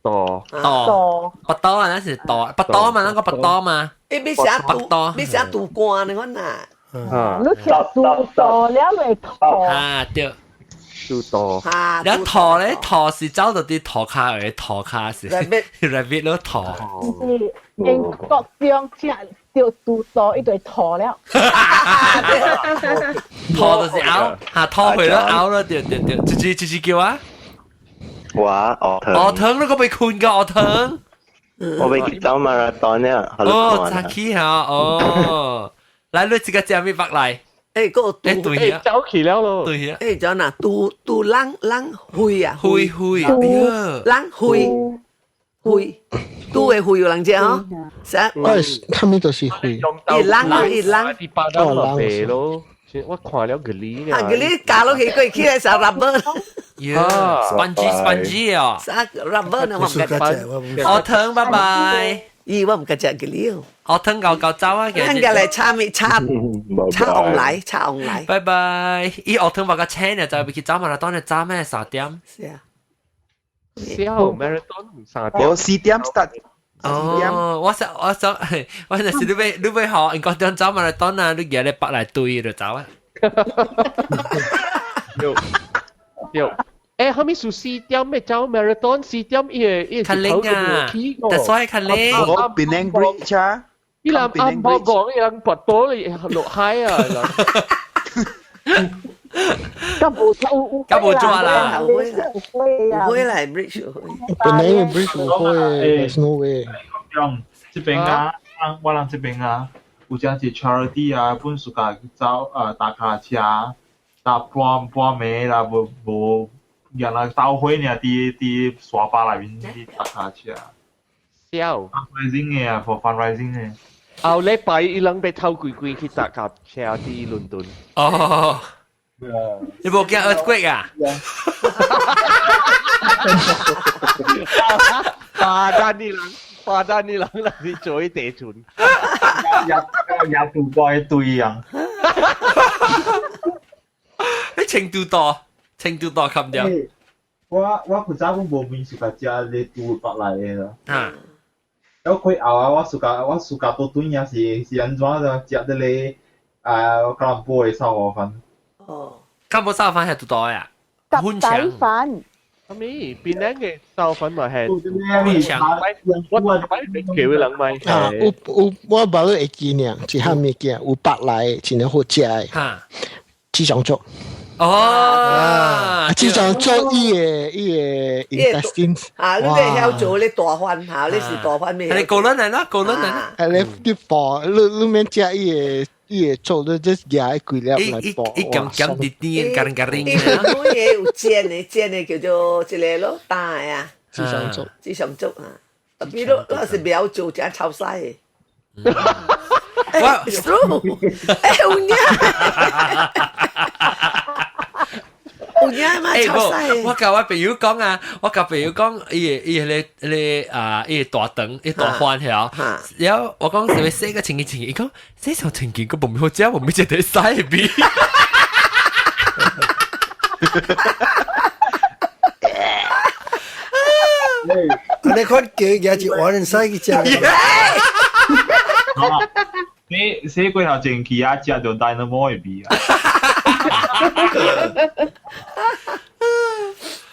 肚肚，腹肚啊，那是肚，腹肚嘛，那個腹肚嘛。欸，欲寫肚，欲寫肚肝你看呐。你食肚肚了會肚。啊對。肚肚。啊。了肚咧，肚是走到佇塗跤的塗跤是。 rabbit rabbit 咯肚。是英國中食著肚肚一堆肚了。肚就是拗，嚇肚回了拗了，對對對，就是就是叫啊。我學堂，學堂你個未困㗎學堂，我未去走馬拉松呢，哦，早起嚇，哦，來你這個食咩白來？欸，個欸對啊，走起了咯，對啊，欸，就嗱，肚肚冷冷灰啊，灰灰，哎呀，冷灰灰，肚的灰有人食嗬，啥？我他們都是灰，伊冷伊冷，哦冷咯。我看了個哩啊，個哩加落去過起來啥 rubber。呀，spongy spongy 啊！啥 rubber 呢？我毋敢食。學堂，拜拜。咦，我毋敢食個哩哦。學堂夠夠走啊！咱家來炒咩？炒炒紅來，炒紅來。拜拜。伊學堂話個車呢，就去走嘛啦，當日走咩？3點。是啊。小 marathon 3點。我4點 start。哦，我想我想，我若是你欲你欲學，應該點走嘛來當啊，你舉咧北來對就走啊。對對。欸，後面是4點咩走 marathon？四點伊個伊較冷啊，但所以較冷。我 Penang Bridge 啊。伊人啱冇講，伊人跋倒你落海啊！咁無有咁無抓啦，有會啦，有會啦，bridge 有會。本來 bridge 有會，there's no way。用這邊啊，我人這邊啊，有只是 charity 啊，本暑假去走啊，搭跤車，搭半半暝啦，無無，原來鬥火爾，佇沙巴內面佇搭跤車。笑。 fundraising 嘅啊，for fundraising 嘅。後禮拜伊人被偷鬼鬼去搭跤車佇倫敦。哦。你無驚 earthquake 啊？巴丹你人，巴丹你人，你做一地船，入入渡過一堆人。你程度多，程度多冚掉。我古早我無面暑假食你拄白來的啦。啊。我開後啊，我暑假倒轉也是按怎就食得咧啊，吉隆坡的炒河粉。哦。吉隆坡炒飯係拄多呀？粉腸飯。啥物？檳榔嘅炒粉嘛係。粉腸。我我叫人買。啊，有有我無你會記呢，一項物件有白來真係好食的。哈。雞腸粥。哦，雞腸粥伊個 intestines。啊，你會曉做咧大飯嚇，你是大飯咩？你高輪嚟啦，高輪嚟啦。係你煲，你免食伊個粥，你只夾一幾粒來煲。伊鹹鹹啲啲，garing garing。伊每個有煎的，煎的叫做一個咯，大的啊。雞腸粥。雞腸粥啊，特別你若是袂曉做，真臭屎的。我，It's true。欸，有影。有影嘛？臭屎！我共我朋友講啊，我共朋友講，伊個伊個咧啊，伊個大腸，伊大飯曉，然後我講是咪洗個清潔清潔，伊講洗上清潔，佢無好食，無咪食得屎味。你看叫也是華人屎去食。你洗過頭前去啊，食到 dynamo 的味啊！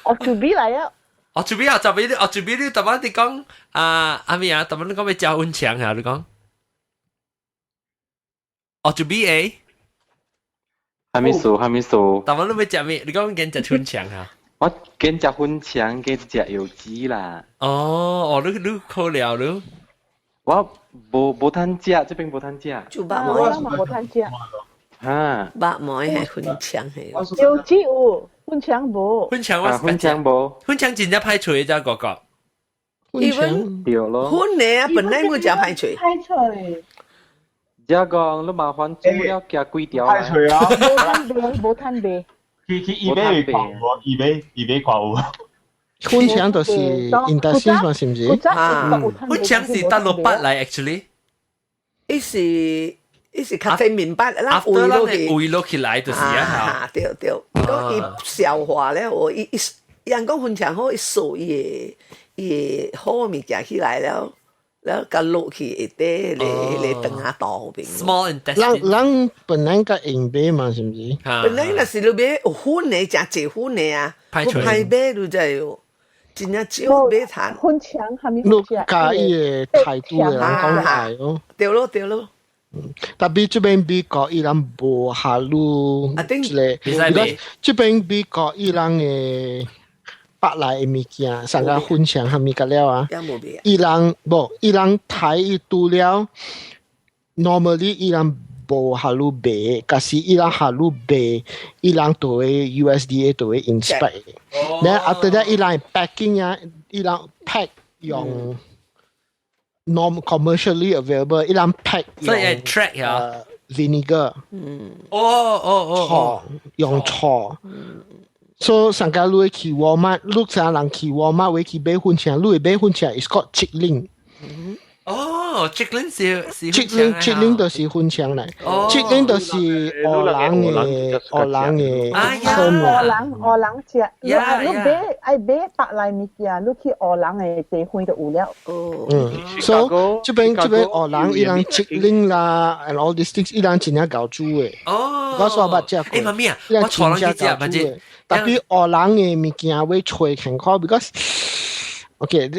我準備來啊！我準備啊，就俾你，我準備你，特別你講啊，阿咩啊，特別你講要食粉腸啊，你講，我準備誒，哈密素，哈密素。特別你要食咩？你講緊食粉腸啊？我緊食粉腸，緊食油雞啦。哦，哦，你好料你。我無通食，這邊無通食。就肉糜嘛無通食。哈。肉糜係粉腸係。油雞有，粉腸無。粉腸我粉腸無。粉腸真正歹揣，只哥哥。粉腸對咯。粉的啊，本來我真歹揣。歹揣。只講你麻煩煮了加幾條。歹揣啊！無趁賣，無趁賣。去 eBay 看有無？eBay 看有無？粉腸就是 intestine 嘛，是毋是？粉腸是得落筆來，actually。伊是較濟麵包，咱胃落去，胃落起來就是啊。對對，講伊消化了，哦，伊人講粉腸好，伊掃伊個好物件起來了，了佮落去下底咧腸仔肚邊。 Small intestine。咱本來較用買嘛，是毋是？本來若是你買有粉的，誠濟粉的啊，歹買你知無？真正少買趁。粉腸蝦米？你佮伊個態度的人講愛哦。對咯對咯。特別這邊美國伊人無下滷，一個，這邊美國伊人的百來的物件，上個粉腸蝦米個了啊？伊人無，伊人刣伊拄了，normally 伊人無下滷賣，可是伊人下滷賣，伊人就會 USDA 就會 inspect。然後 after that 伊人 packing 啊，伊人 pack 用。norm commercially available，伊人 pack 所以係 track 呀，vinegar，哦哦哦，醋，用醋。所以上個你去 Walmart，你啥人去 Walmart 會去買粉腸，你會買粉腸 is called chitlin。哦，chitlin 是 chitlin，chitlin 就是粉腸嚟，chitlin 就是烏人的烏人的烏人烏人食，你買愛買百來物件，你去烏人的地方就有了。哦，嗯，所以這邊烏人伊人 chitlin 啦，and all these things，伊人真正𠢕煮的。哦，我說捌食過。欸媽咪啊，我帶人去食，反正特別烏人的物件會揣艱苦，because OK。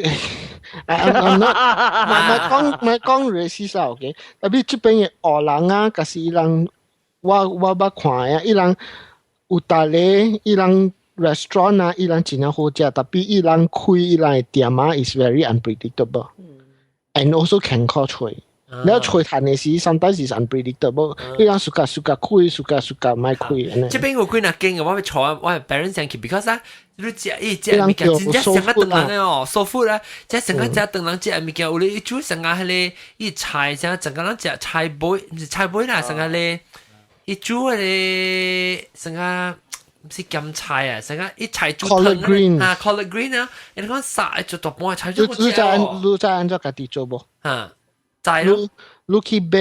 I'm not，唔係講 racist 啦，OK。特別這邊嘅黑人啊，可是伊人我捌看啊，伊人有逐个伊人 restaurant 啊，伊人真正好食，特別伊人開伊人嘅店啊，is very unpredictable。And also 艱苦揣。你要揣趁嘅時，sometimes is unpredictable。伊人暑假暑假開，暑假暑假莫開。這邊有幾若間嘅，我會坐，我係 parents 上去，because 啊，你食伊食物件真正成個唐人嘅哦，soul food 啊，即成個食唐人食物件，有咧煮成個彼个伊菜，成整個人食菜尾，毋是菜尾啦，成個咧伊煮彼个成個。毋是鹹菜啊，成個伊菜煮湯啊，collard green 啊，你講殺就大半菜煮你知按怎家己做無？嚇，知咯。你去買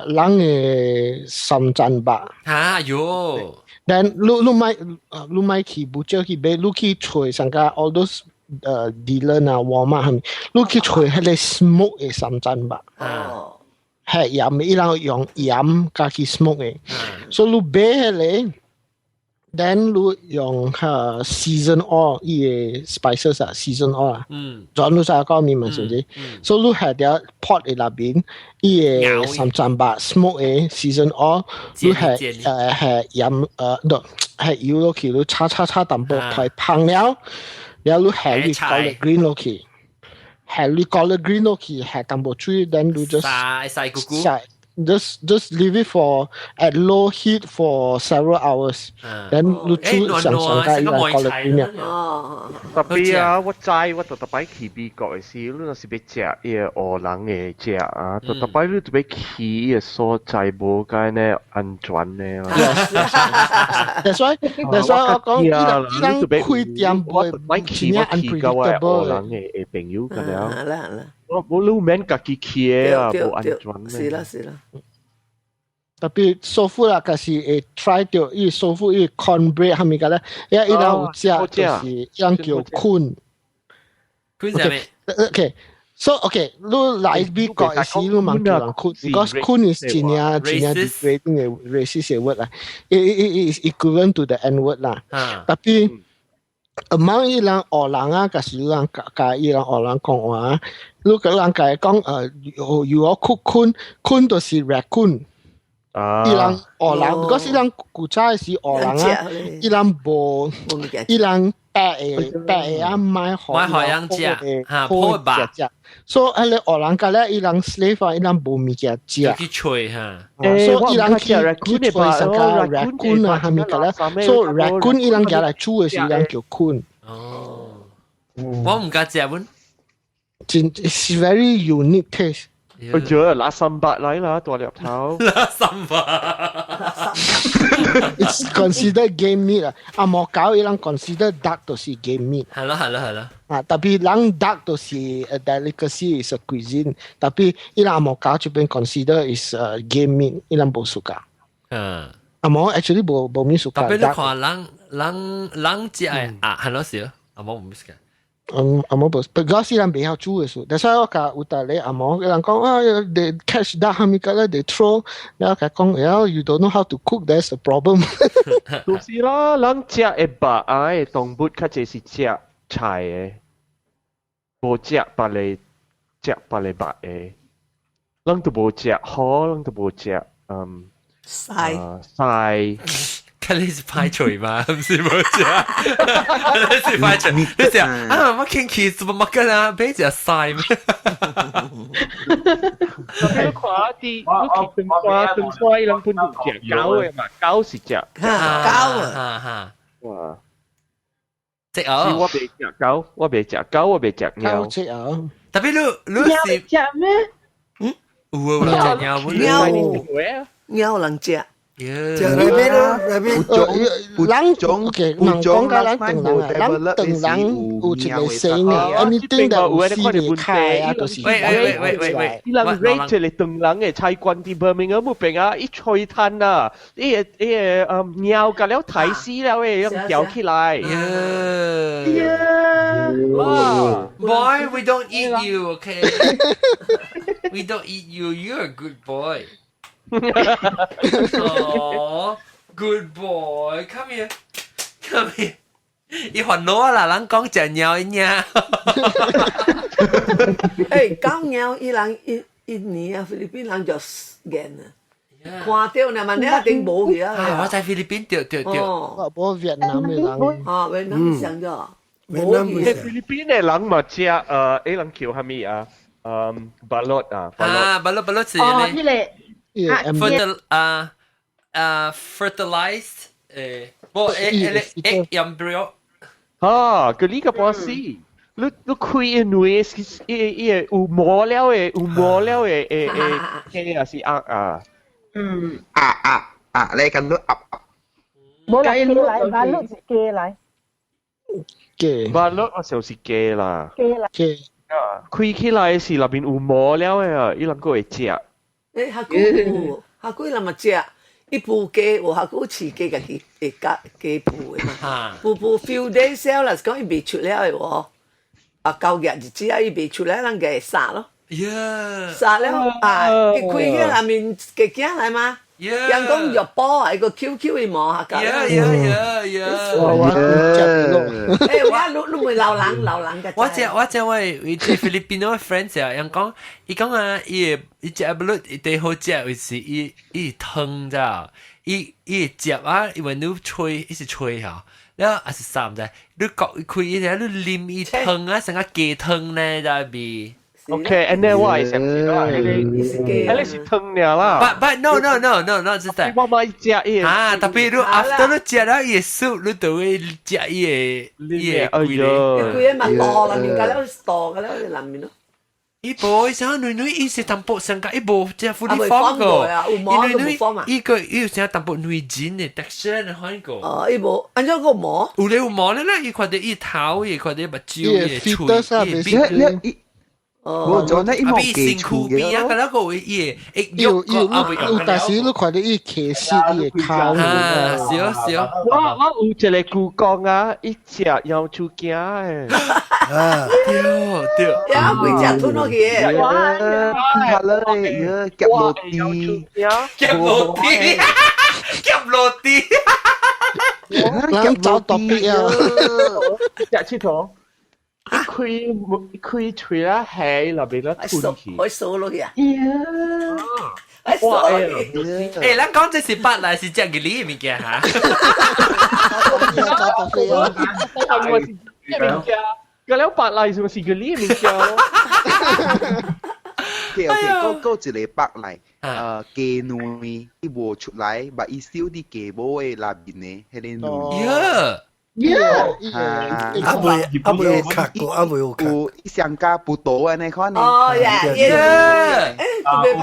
人嘅三層肉。嚇喲。 Then 你莫去 butcher 去買，你去揣上個 all those dealer 啊，Walmart 係咪？你去揣彼個 smoke 嘅三層肉。哦。係鹽，伊人用鹽加去 smoke 嘅。所以你買彼個，then 你用season oil 伊個 spices 啊，season oil 啊。轉你知講咩嘛？是唔是？所以你係條 pot 嘅內邊，伊個三層肉 smoke 嘅 season oil，你係鹽no 係油落去，你炒炒炒淡薄，佢香了，然後你下你 collard green 落去。下你 collard green 落去，下淡薄水，then 你 just 曬曬咕咕。曬 just leave it for at low heat for several hours. Then 你煮上上加伊個 collard green 啊。哦。特別啊，我知我特特擺去美國嘅時，你若是欲食伊个黑人嘅食啊，特特擺你特別去伊个所在無該呢安全的啦。 That's why 我講伊人伊人開店會真正 unpredictable 黑人嘅朋友咁樣。啦啦。我我你免家己去的啊，無安全。是啦是啦。特別 soul food 啦，可是會 try 到伊 soul food 伊 cornbread 係咪個咧？伊伊人有食就是伊人叫 coon。 coon 係咩？OK。So OK，你來美國嘅時，你問叫人 coon，because coon is 真正真正 degrading 嘅 racist 嘅 word 啦，it is equivalent to the N word 啦。特別 among 伊人黑人啊，假是人共伊人黑人講話，你個人共伊講you are cook coon，coon 就是 raccoon。伊人黑人，because 伊人古早是黑人啊，伊人無，伊人白的白的啊，買予買予人食，嚇，破肉食，所以彼個黑人家咧，伊人 slave 啊，伊人無物件食。去揣嚇，所以伊人去揣啥個 raccoon 啊，蝦米個咧，所以 raccoon 伊人夾來煮的時，伊人叫 coon。哦，我毋敢食阮。真是 very unique taste。我覺得垃圾白來啦，大粒頭。垃圾白。 It's considered game meat 啊！啊，無狗伊人 consider duck 都是 game meat。係咯係咯係咯。啊，特別人 duck 都是 a delicacy is a cuisine，特別伊人無狗這邊 consider is a game meat，伊人無 suka。啊無 actually 無咩 suka。特別你看人人人食的啊，係咯是咯，啊無唔 suka。嗯，阿毛無，because 伊人袂曉煮的事，但是我共有逐个阿毛，伊人講啊，they catch duck 蝦米個咧，they throw，然後共講，well you don't know how to cook, that's the problem。就是啦，人食的肉啊，的動物較濟是食菜的，無食別个食別个肉的，人都無食好，人都無食菜菜。看你是歹喙嗎？毋是無食，你是歹喙。你食啊？我傾去 supermarket 啊，買隻菜咩？你看啲，你去長沙，長沙伊人本就食狗的嘛，狗是食狗啊，哈哇！食哦，我袂食狗，我袂食狗，我袂食貓。狗食啊！特別你你是食咩？嗯，有啊，有食貓，貓貓人食。食 rabbit 咯，rabbit。人 OK，人講甲咱唐人啊，咱唐人有一個 saying 啊，anything that 有四個跤啊，就是喂喂喂喂喂，伊人 rate 一個唐人的菜館佇 Birmingham 嗰邊啊，伊吹攤啊，伊個伊個貓共了刣死了的，用吊起來。 Yeah. Boy, we don't eat you, okay? We don't eat you. You're a good boy. Oh, good boy. Come here. Come here. 伊煩惱啦，人講食貓伊爾。誒，狗貓伊人一一年啊，菲律賓人就見啊，看到呢嘛，你一定無去啊。我在菲律賓對對對。哦，無越南的人。啊，越南上咗。越南菲律賓的人嘛食伊人叫啥物啊？Balut 啊。啊，balut balut 是哦，彼個啊，fertil 啊啊 fertilized 誒，無誒誒 embryo。啊，佢呢個波斯，你你開一女是伊伊有毛了的，有毛了的誒誒雞還是鴨啊？嗯。啊啊啊！你咁都鴨鴨。無啦，雞來，balut 是雞來。雞。 Balut 我就是雞啦。雞來。雞。啊，開起來是內面有毛了的啊，伊人閣會食。誒，下久下久人嘛食。伊孵雞有下久飼雞家己會教雞孵的嘛，孵孵 few days 了啦，是講伊未出了的喎。啊，9月日子啊，伊未出來，人家會殺咯。殺了啊，伊開起內面雞囝來嘛。人講肉包啊，伊個 QQ 的毛下架。Yeah yeah yeah yeah。我我誒，我你你袂老人老人嘅。我只我只我伊菲律賓的 friend 啊，人講伊講啊，伊伊食 balut 伊最好食就是伊伊湯咋，伊伊食啊，因為你吹伊是吹嚇，了還是啥毋知，你割開伊個你啉伊湯啊，成個雞湯呢，在味。 OK，and then 我係想知道，迄個是湯爾啦。 But no no no no no，就是我買食伊。啊，tapi 你 after 你食了伊個 soup，你就會食伊個伊個哎喲。規個嘛多啦，面個了多個了內面咯。伊無，伊啥女女伊是淡薄上個，伊無只 fully form 個。有毛都無 form 啊。伊個伊有啥淡薄內筋的 texture 的款個。哦，伊無，按怎個毛？有咧有毛咧咧，伊看到伊頭，伊看到目睭，伊喙，伊鼻。哦，無做呢，伊冇雞身邊啊，嗰個伊會有有有，但是你看到伊騎士伊個口。啊，是哦是哦。我我有一個姑公啊，伊食腰手驚的。啊，對對。呀，規隻吞落去。哇！睇咧，呀，夾落地，夾落地，夾落地。人走特別啊！食佚佗。開開喙啦，喺內邊啦吞去。我數落去啊！哇！誒，咱講這是白來是食嘅你物件嚇。我是物件，個了白來是是個你物件咯。 OK OK，嗰嗰一個白來，雞卵伊無出來，把伊燒佇雞母的內面的彼個卵。 Yeah。 Yeah，啊未啊未有卡過，啊未有卡。有上加葡萄安尼款呢。哦呀呀！啊，有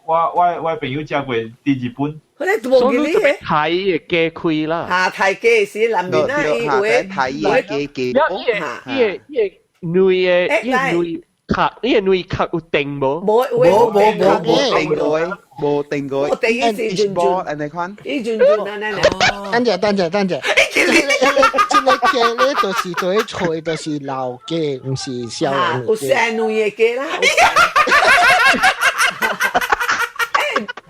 我我我朋友食過佇日本。佢哋無記你嘅。睇嘅雞開啦。嚇，睇雞是南面啊，伊有的。睇嘅雞雞。伊個伊個伊個卵的伊個卵殼，伊個卵殼有定無？無無無無無定過，無定過。我定伊是轉轉安尼款。伊轉轉安尼咧。等陣等陣等陣。這個雞咧，就是對吹，就是老雞，毋是少年有生卵的雞啦。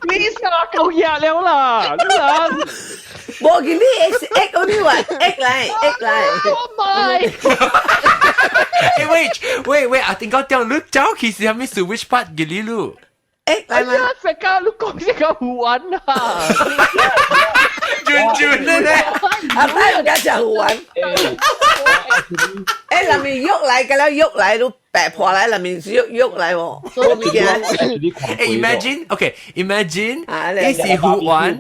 你啥夠熱了啦？你人無見你是egg 嗰啲話 egg 來 egg 來。我買。誒 wait wait wait，啊，點解掉你走去是啥物事？Which part 嘅你路？ egg 來嘛？食個你講食個魚丸啊！轉轉咧，阿媽又加食魚丸。誒，內面喐來，個了喐來都白破來，內面是喐喐來喎。無物件。誒，imagine，OK，imagine，伊是魚丸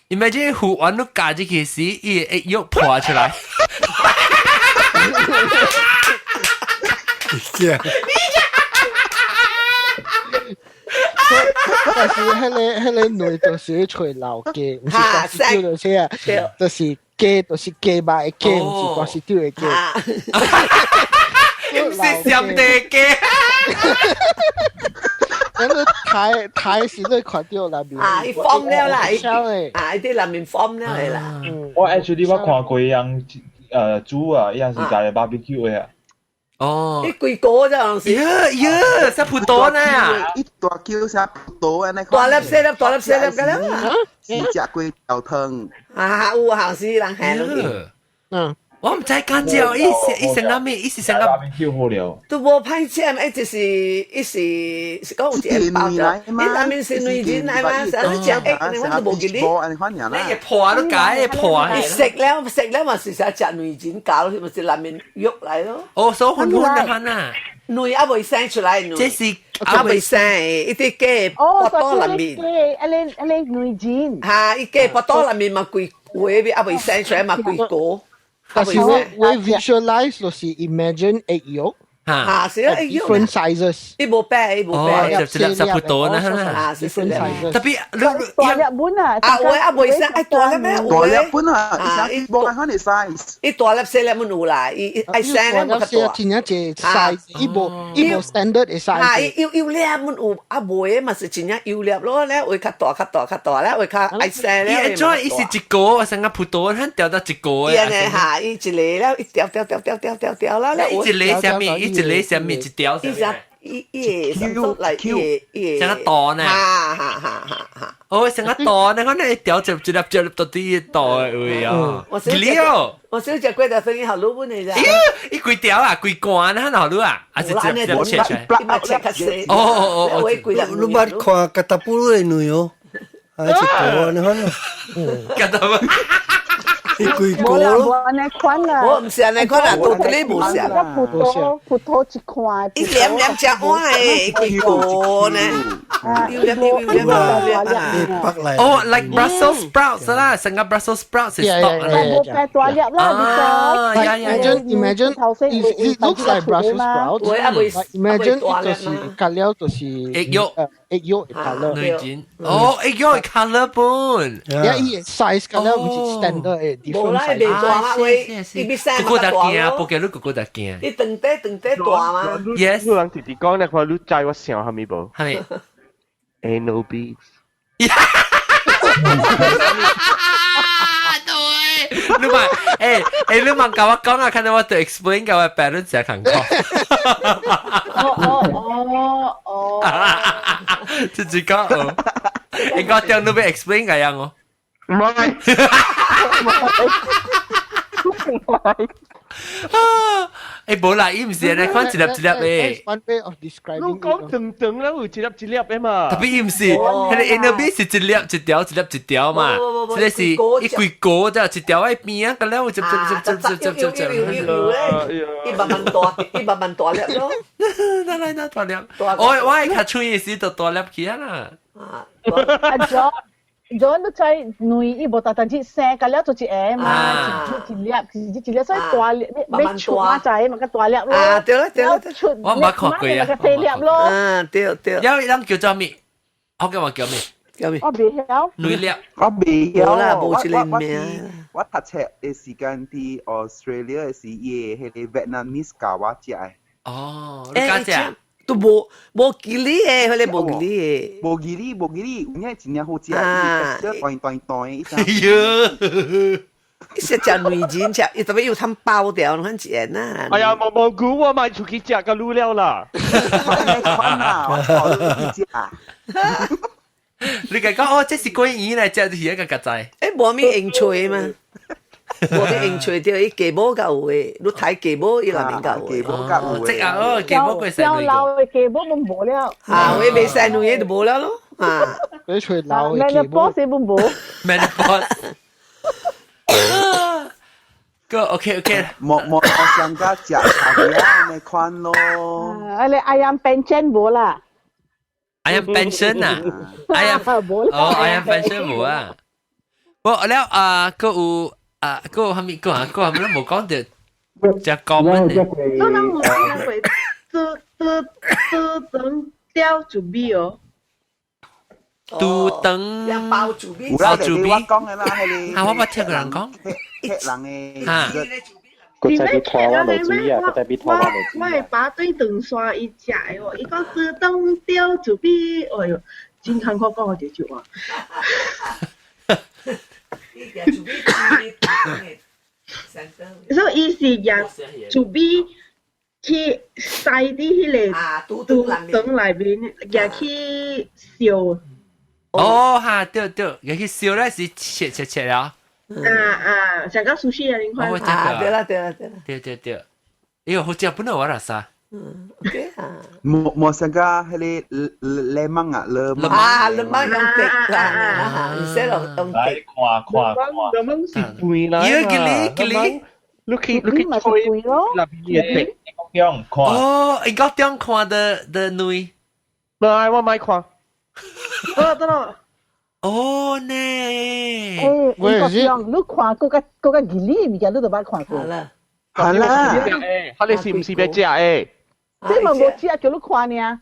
，imagine 魚丸都加入去時，伊會喐破出來。驚！但是彼個彼個卵就是揣老雞，毋是大市場就是啊，就是雞，就是雞肉的雞，毋是大市場的雞。毋是上帝雞。咱你睇睇時你看到內面。啊，伊 form 了啦，伊啊，伊佇內面 form 了的啦。我 actually 我看過人煮啊，伊人是家己 barbecue 的啊。哦，伊規個這樣是。呀呀，啥葡萄呢？伊大叫啥葡萄安尼？大粒細粒，大粒細粒個啦。是食過條湯。啊，有行死人下落去。嗯。我毋知乾焦，伊是伊成個咩？伊是成個跳好了。都無歹食，欸，就是伊是是講有一個包咗，伊內面是內仁來嘛，成日食egg，我都無記得。你個破都解破。伊食了食了嘛是成食內仁膠，是咪是內面肉來咯？哦，所以粉粉的款啊。卵還未生出來，這是還未生，伊啲雞腹肚內面。啊你啊你內仁。嚇，伊雞腹肚內面嘛規話還未生出來嘛規個。但是我 visualize 就是 imagine egg yolk。嚇，是啊，egg yolk。 different sizes。伊無白，伊無白。哦，一粒十葡萄呢，啊，是 different sizes。特別大粒本啊！啊，有啊，未生，愛大粒咩？大粒本啊，啊，伊無共款的 size。伊大粒細粒本有啦，伊愛生咧無較大。真正一 size，伊無伊無 standard 的 size。啊，伊有有粒本有啊，袂嘛是真正有粒咯，咧會較大較大較大咧，會較愛生咧。伊按怎？伊是一個，成個葡萄，咱掉到一個的。伊按呢嚇，伊一個咧，伊掉掉掉掉掉掉掉啦。伊一個啥物？伊一個啥物？一條啥物？伊伊會出來，伊會伊會。成個大呢？哈哈哈哈哈！哦，成個大呢，我那一條就一粒一粒到底大的位啊！幾粒哦？我小食過條生意好滷本的咋？咦，伊幾條啊？幾罐啊？好滷啊？還是一粒切出來？哦哦哦！你捌看吉達布魯的卵哦？啊，一個你看咯。吉達布。伊幾個咯？無按呢款啦。我毋是按呢款啦，都這裡無是。葡萄葡萄一塊。伊兩兩隻碗的，幾個呢？有兩有兩兩兩。哦，like Brussels sprouts 啦，成個 Brussels sprouts 是 stalk 啦。無計大粒啦，啊，呀呀 Imagine imagine it looks like Brussels sprouts. Imagine 就是隔了就是 egg yolk egg yolk color。內煎。哦，egg yolk color 本。呀，伊 size 隔了毋是 standard 的。無啦，伊袂大嘛，喂，伊比生個個大驚，不過你個個大驚。你長短長短大嘛？Yes。有人直直講，你看你知我想啥物無？係。 Anal beads。對，你問，欸欸，你問教我講啊，看到我對 explain 教我 parents 成看過。哦哦哦哦。直直講哦，應該點都要 explain 個樣哦。唔係。唔係。啊！欸，無啦，伊毋是按呢款一粒一粒的。 One way of describing。你講長長啦，有一粒一粒的嘛。特別伊毋是，彼個 anal bead 是一粒一條，一粒一條嘛。這個是伊規個只一條喺邊啊，個了有一一一一一一一。伊慢慢大，伊慢慢大粒咯。哪來哪大粒？我我會較喙的時就大粒起啊啦。阿 John，John 都知卵伊無單單只生，個了做一個嘛，一一粒，一一粒，所以大粒，你出馬仔嘛較大粒咯。啊，對啦對啦，出我毋捌看過啊。較細粒咯。啊，對對。有人叫做咩？福建話叫咩？叫咩？我袂曉。卵粒。我袂曉啦，無這個名。我讀冊的時間佇 Australia 的時，伊的彼個 Vietnamese 教我食的。哦，你教食？都無無記哩的，彼個無記哩的。無記哩，無記哩，有影真正好食，伊斷斷斷的。哎呀！伊食食卵仁食，伊特別有通包掉，攏很正啊。哎呀，無無估我賣出去食個滷了啦。我去食。你講哦，這是桂魚咧，這是一個格仔。欸，無咪用吹嘛？無咪用吹著，伊雞母較有的，你睇雞母伊內面較有的。雞母較有的。這啊哦，雞母過生老的雞母攏無了。啊，我袂生卵的就無了咯。啊，你吹老的雞母。 boss 攏無。 Man boss。個 OK OK。無無上加食咖啡啊，那款咯。啊，你 ayam pencen 無啦？ ayam pencen 啊？ayam 哦，ayam pencen 無啊。無了啊，閣有啊，閣有啥物閣啊？閣啥物攏無講著，食 common 的。所以咱有聽過煮煮煮腸吊煮米哦。拄腸包煮米，包煮米。我講的啦，彼個。啊，我捌聽過人講。客人的。嚇。佢在比台灣落水啊！佢在比台灣落水。我的爸對長山伊食的哦，伊講煮腸吊煮米，哎喲，真艱苦講這句話。伊煮米所以伊是用煮米去塞佇彼個肚腸內面，舉去燒。哦，哈，對對，舉去燒咧是切切切了。啊啊，上個熟悉啊，你看。啊，對啦對啦對啦。對對對，哎呦，好食本來我啦啥。嗯，OK 啊。冇冇上個迄個檸檬啊，檸檬啊，檸檬用滴啦，唔使落用滴。看看看。檸檬是肥啦。耶，吉利吉利，你去你去吹咯。那邊嘅滴。中看。哦，應該中看的的女。唔係，我咪看。得得咯。哦呢。誒，應該中，你看過個過個吉利物件，你都捌看過。好啦。好啦。誒，佢哋是唔是要食誒？這嘛無食，叫你看爾。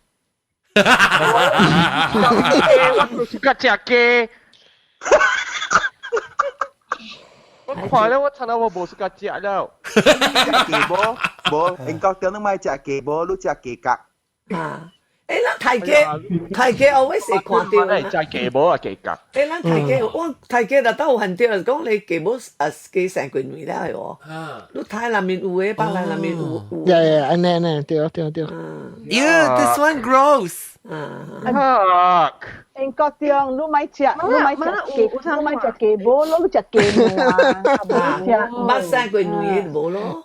我就是較食雞。我看了，我慘了，我無是較食了。食雞無無，英國中你莫食雞無，你食雞角。啊！誒，咱大家大家 always 會看到。食雞無啊，雞角。誒，咱大家我大家若都有看到，講你雞母啊雞生過卵了係無？你睇內面有的，北內內面有有。呀呀，按呢按呢，對對對。 Yeah, this one gross. 啊！英國中你莫食，你莫食雞，你莫食雞母，你食雞母啊，無食。捌生過卵的無咯？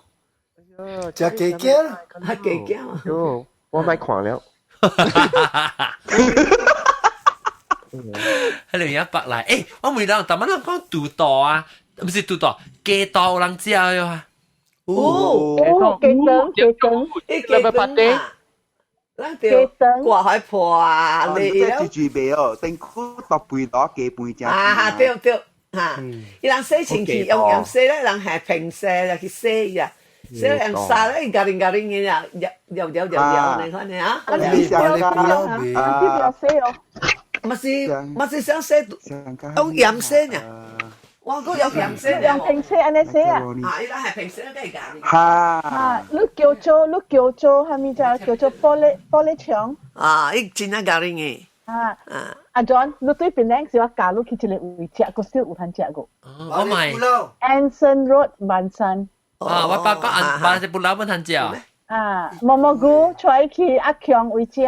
食雞頸，啊雞頸啊！喲，我莫看了。迄個一白來，欸，我問人，逐擺人講肚肚啊，毋是肚肚，雞肚有人食的啊？哦，雞腸雞腸，雞腸啊，咱著掛海破啊，你這住住袂哦，身軀大肥攞雞肥正。啊，對對，嚇，伊人洗清氣用鹽洗咧，人係平洗就去洗伊啊。洗用沙咧，咖喱咖喱嘅啊，搖搖搖搖，你看你啊。啊，你不要你不要洗哦。嘛是嘛是想洗，用鹽洗呢。我講用鹽洗，用平洗按呢洗啊。啊，伊拉係平洗都係咖喱。哈。啊，你叫做你叫做蝦米叫叫做玻璃玻璃牆。啊，伊真正咖喱嘅。啊。阿 John，你對檳城是我教你去一個位食，個少有通食過。我買。 Anson Road 萬山。啊！我八個按八隻不老本通食。啊，毛毛菇揣去阿強位食。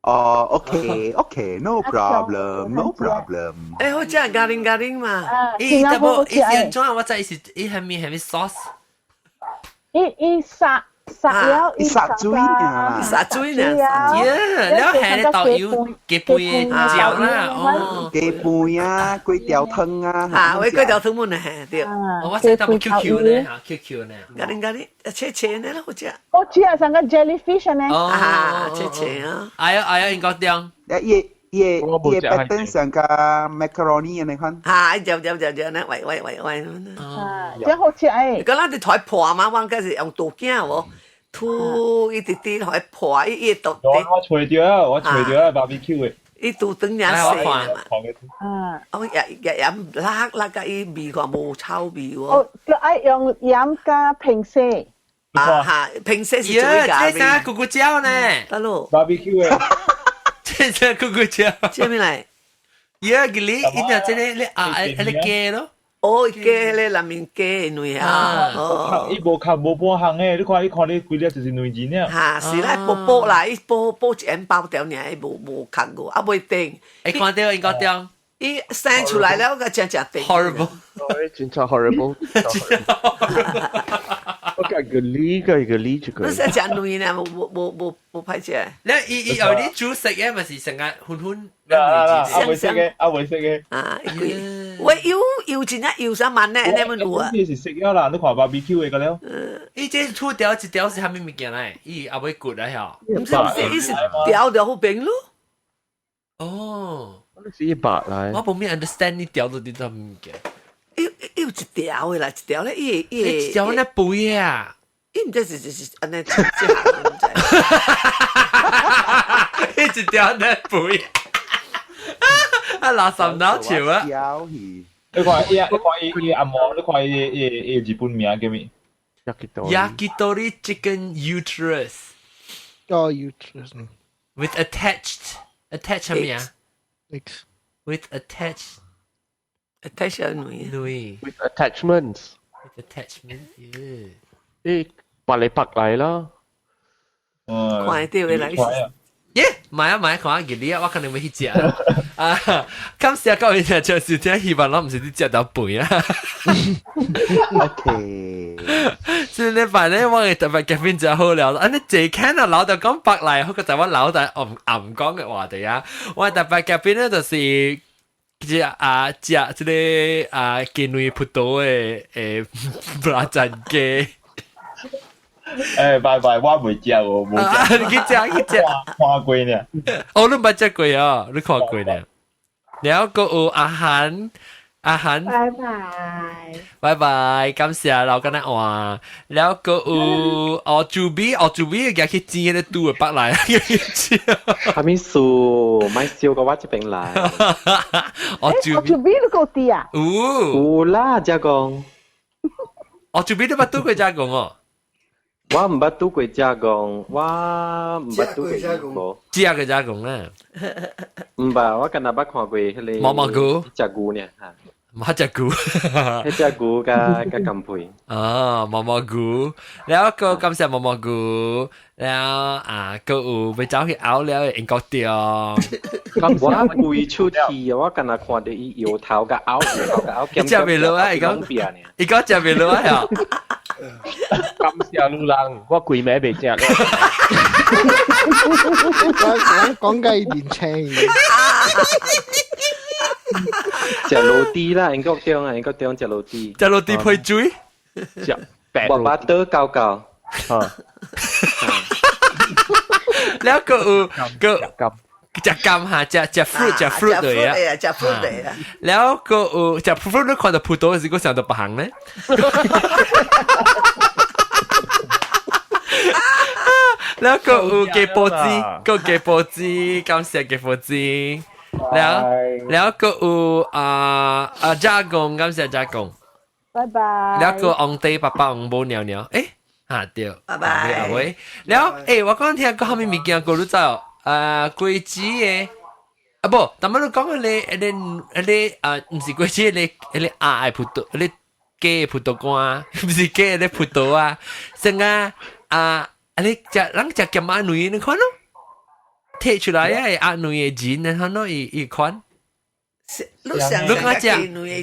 哦，OK，OK，no problem，no problem。誒，好食咖喱咖喱嘛。伊得無？伊是按怎？我知伊是伊係咪係咪 sauce？伊伊殺殺了，伊殺水啊！殺水呢？耶！了係咧豆油雞飯的椒啦，哦，雞飯啊，粿條湯啊，啊，喂，粿條湯滿啊，對。我知道 QQ 呢，嚇 QQ 呢。咖喱咖喱，切切呢，好食。好食啊，像個 jellyfish 呢。啊，切切啊。哎呀哎呀，應該點？伊伊伊白燈上個 macaroni 你看。啊，就就就就呢，喂喂喂喂。啊，真好食誒！咁咱佇台破嘛，我嗰是用刀鏡無，吐一直滴台破，伊伊刀。我揣著啊，我揣著啊，barbecue 的。伊肚腸爾細嘛。啊。我日日飲辣辣甲伊味看無臭味喎。哦，就愛用鹽加平洗。啊哈，平洗是最咖喱。這啥咕咕叫呢？得咯。 barbecue 的。這啥咕咕叫？這咩來？耶，佢你，伊就這個你啊，你雞咯。哦，雞咧，內面雞卵啊！哦，伊無較無半項的，你看你看你規粒就是卵子爾。哈，是啦，薄薄啦，伊薄薄一円包條爾，伊無無較過，啊袂定。會看到應該點？伊生出來了，個真正定。 Horrible，真正 horrible。我講個梨個個梨這個。你是食卵呢？無無無無無歹食。你伊伊有啲煮食嘅，咪是成日混混。啊，阿會識嘅，阿會識嘅。啊，喂，油油真正油啥萬呢？你們有啊？你是食了啦，你看 barbecue 的個了。伊這吐條一條是蝦米物件來？伊後尾骨來嗬。毋是毋是，伊是條條好平咯。哦，是一百來。我無咩 understand 你條到底啥物件。伊伊有一條的啦，一條咧，伊伊一條那肥啊！伊毋知是是是按呢，這行毋知。一條那肥。啊！垃圾腦笑啊！你看伊，你看伊伊阿毛，你看伊伊伊日本名叫咩？Yakitori chicken uterus。哦，uterus。 With attached attach 係咩啊？X。 With attached attach 卵卵。 With attachments。 With attachment，yeah。誒，白嚟白嚟啦。看得到的啦。耶，買啊買啊，看下傑你啊，我肯定會去食啊！感謝各位聽眾收聽，希望攏毋是你食到肥啊。 OK，這禮拜咧，我嘅特別嘉賓就好了。啊，你坐看啊，老豆講白嚟，好過就我老豆暗暗講嘅話題啊。我特別嘉賓咧就是只啊食這個啊雞卵葡萄的蚵仔煎雞。誒，拜拜，我未食喎，冇食。你去食去食，看過呢。哦，你捌食過啊？你看過呢？然後閣有阿韓，阿韓，拜拜，拜拜，感謝老干那話。然後閣有哦，朱比，哦朱比，佢去煎迄個肚的腹來，哈密素，買燒個我這邊來。哦朱朱比你夠啲啊？有有啦，遮講。哦朱比你捌拄過遮講哦？我毋捌拄過遮講，我毋捌拄過遮講。食過遮講啦。毋捌，我敢若捌看過彼個毛毛菇，食牛爾嚇。馬隻牛，彼隻牛佮佮甘皮。哦，毛毛菇，然後閣感謝毛毛菇，然後啊，閣有欲走去拗了的英國中。我規出去，我敢若看著伊搖頭佮拗，搖頭佮拗，伊食袂落啊！伊講，伊講食袂落啊！感謝路人，我規暝袂食。我講緊年輕。食螺絲啦，英國中啊，英國中食螺絲。食螺絲配水。食白巴肚厚厚。啊。了閣有閣食柑哈，食食 fruit 食 fruit 對啊，食 fruit 對啊。了閣有食 fruit，你看到葡萄時，閣想到別項咧。了閣有雞波子，閣雞波子，感謝雞波子。了了閣有啊啊加工，感謝加工。拜拜。了閣昂弟爸爸昂母娘娘，欸啊對，拜拜。阿威，了欸，我講聽講啥物物件，閣你知哦？啊，果子的，啊無，但麼你講彼个、彼个、彼个啊，毋是果子，彼个、彼个鴨的葡萄，彼个假的葡萄乾，毋是假的葡萄啊，像啊啊，啊你食人食鹹仔卵，你看咯，摕出來啊，鴨卵的仁，你看咯，伊伊款。你想你敢食？你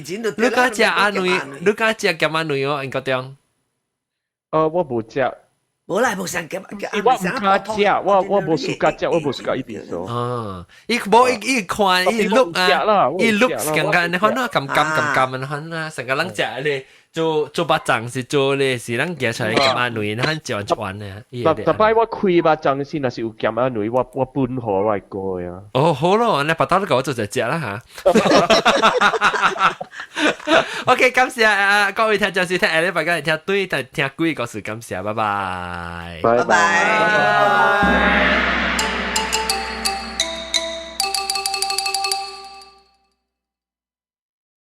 敢食鴨卵？你敢食鹹仔卵哦？英國中？我無食。無啦，無想鹹，我毋敢食，我我無 suka 食，我無 suka 伊邊數。哦，伊無伊伊看伊 look 啊，伊 look 感覺你看咯，甘甘甘甘你看啊，成個人食咧做做肉粽是做咧是人夾出來鹹仔卵，你看食完食完咧。逐逐擺我開肉粽時，若是有鹹仔卵，我我分予我的哥呀。哦，好咯，你白刀你共我做一隻啦嚇。OK，感謝啊各位聽眾收聽，下禮拜今日聽對，但聽鬼故事，感謝，拜拜，拜拜。